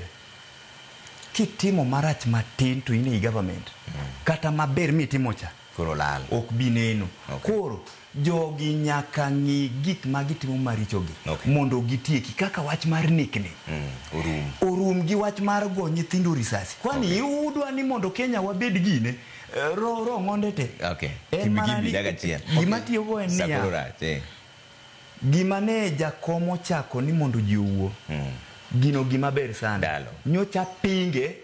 S14: kitimo marach matin to in ei government, kata maber mitimo cha
S1: koro lal,
S14: ok bi neno. Koro jogi nyaka ng'i gik ma gitimo marichogi mondo gitieki, kaka wach mar nekni
S1: orum.
S14: Orum gi wach mar go nyithindo risasi. Kwani udwa ni mondo Kenya wabed gine ro ng'onde te. En mana
S1: Kimbi
S14: ni
S1: dakika achiel.
S14: gima tiyogo en
S1: Sa
S14: niya,
S1: koro rach,
S14: gima ne jakom ochako ni mondo ji owuo, gino gima ber sana. Nyocha pinge,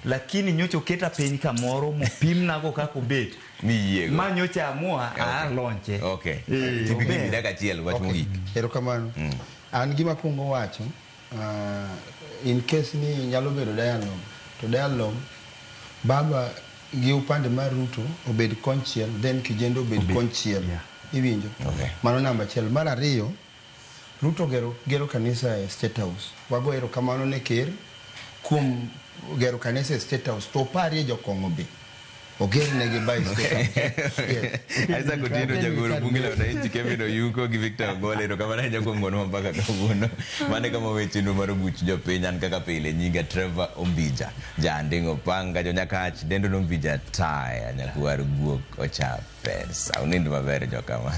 S14: lakini nyocha oketa piny kamoro mopimnago kaka obet.
S1: Miyiego.
S14: Ma nyocha amua a lonche.
S1: Kimbi
S14: Ober.
S1: dakika achiel wach mogik.
S15: Erokamano. An gima akwongo wacho, in case ni nyalo bedo dialogue, to dialogue baba gi upande mar Ruto obed konchiel, then Kijendo obed konchiel. Iwinjo? Mano namba achiel. Mar ariyo, Ruto gero kanisa e State House. Wago erokamano ne ker kuom gero kanisa e State House. To oparie jokong'o be. Ogernegi bicycle. Yes.
S1: Isaac Otieno jagoro bunge la wananchi Kevin Oyuko gi Victor Ogole erokamano ahinya kuom gonowa mbaka kawuono. Mano e kama wawe chenro mar buch jopiny an kaka pile nyinga Trevor Ombija Janding' Opanga jonyakach dendo nombija taya nyakwar guok ocha pesa. Unind maber jokama.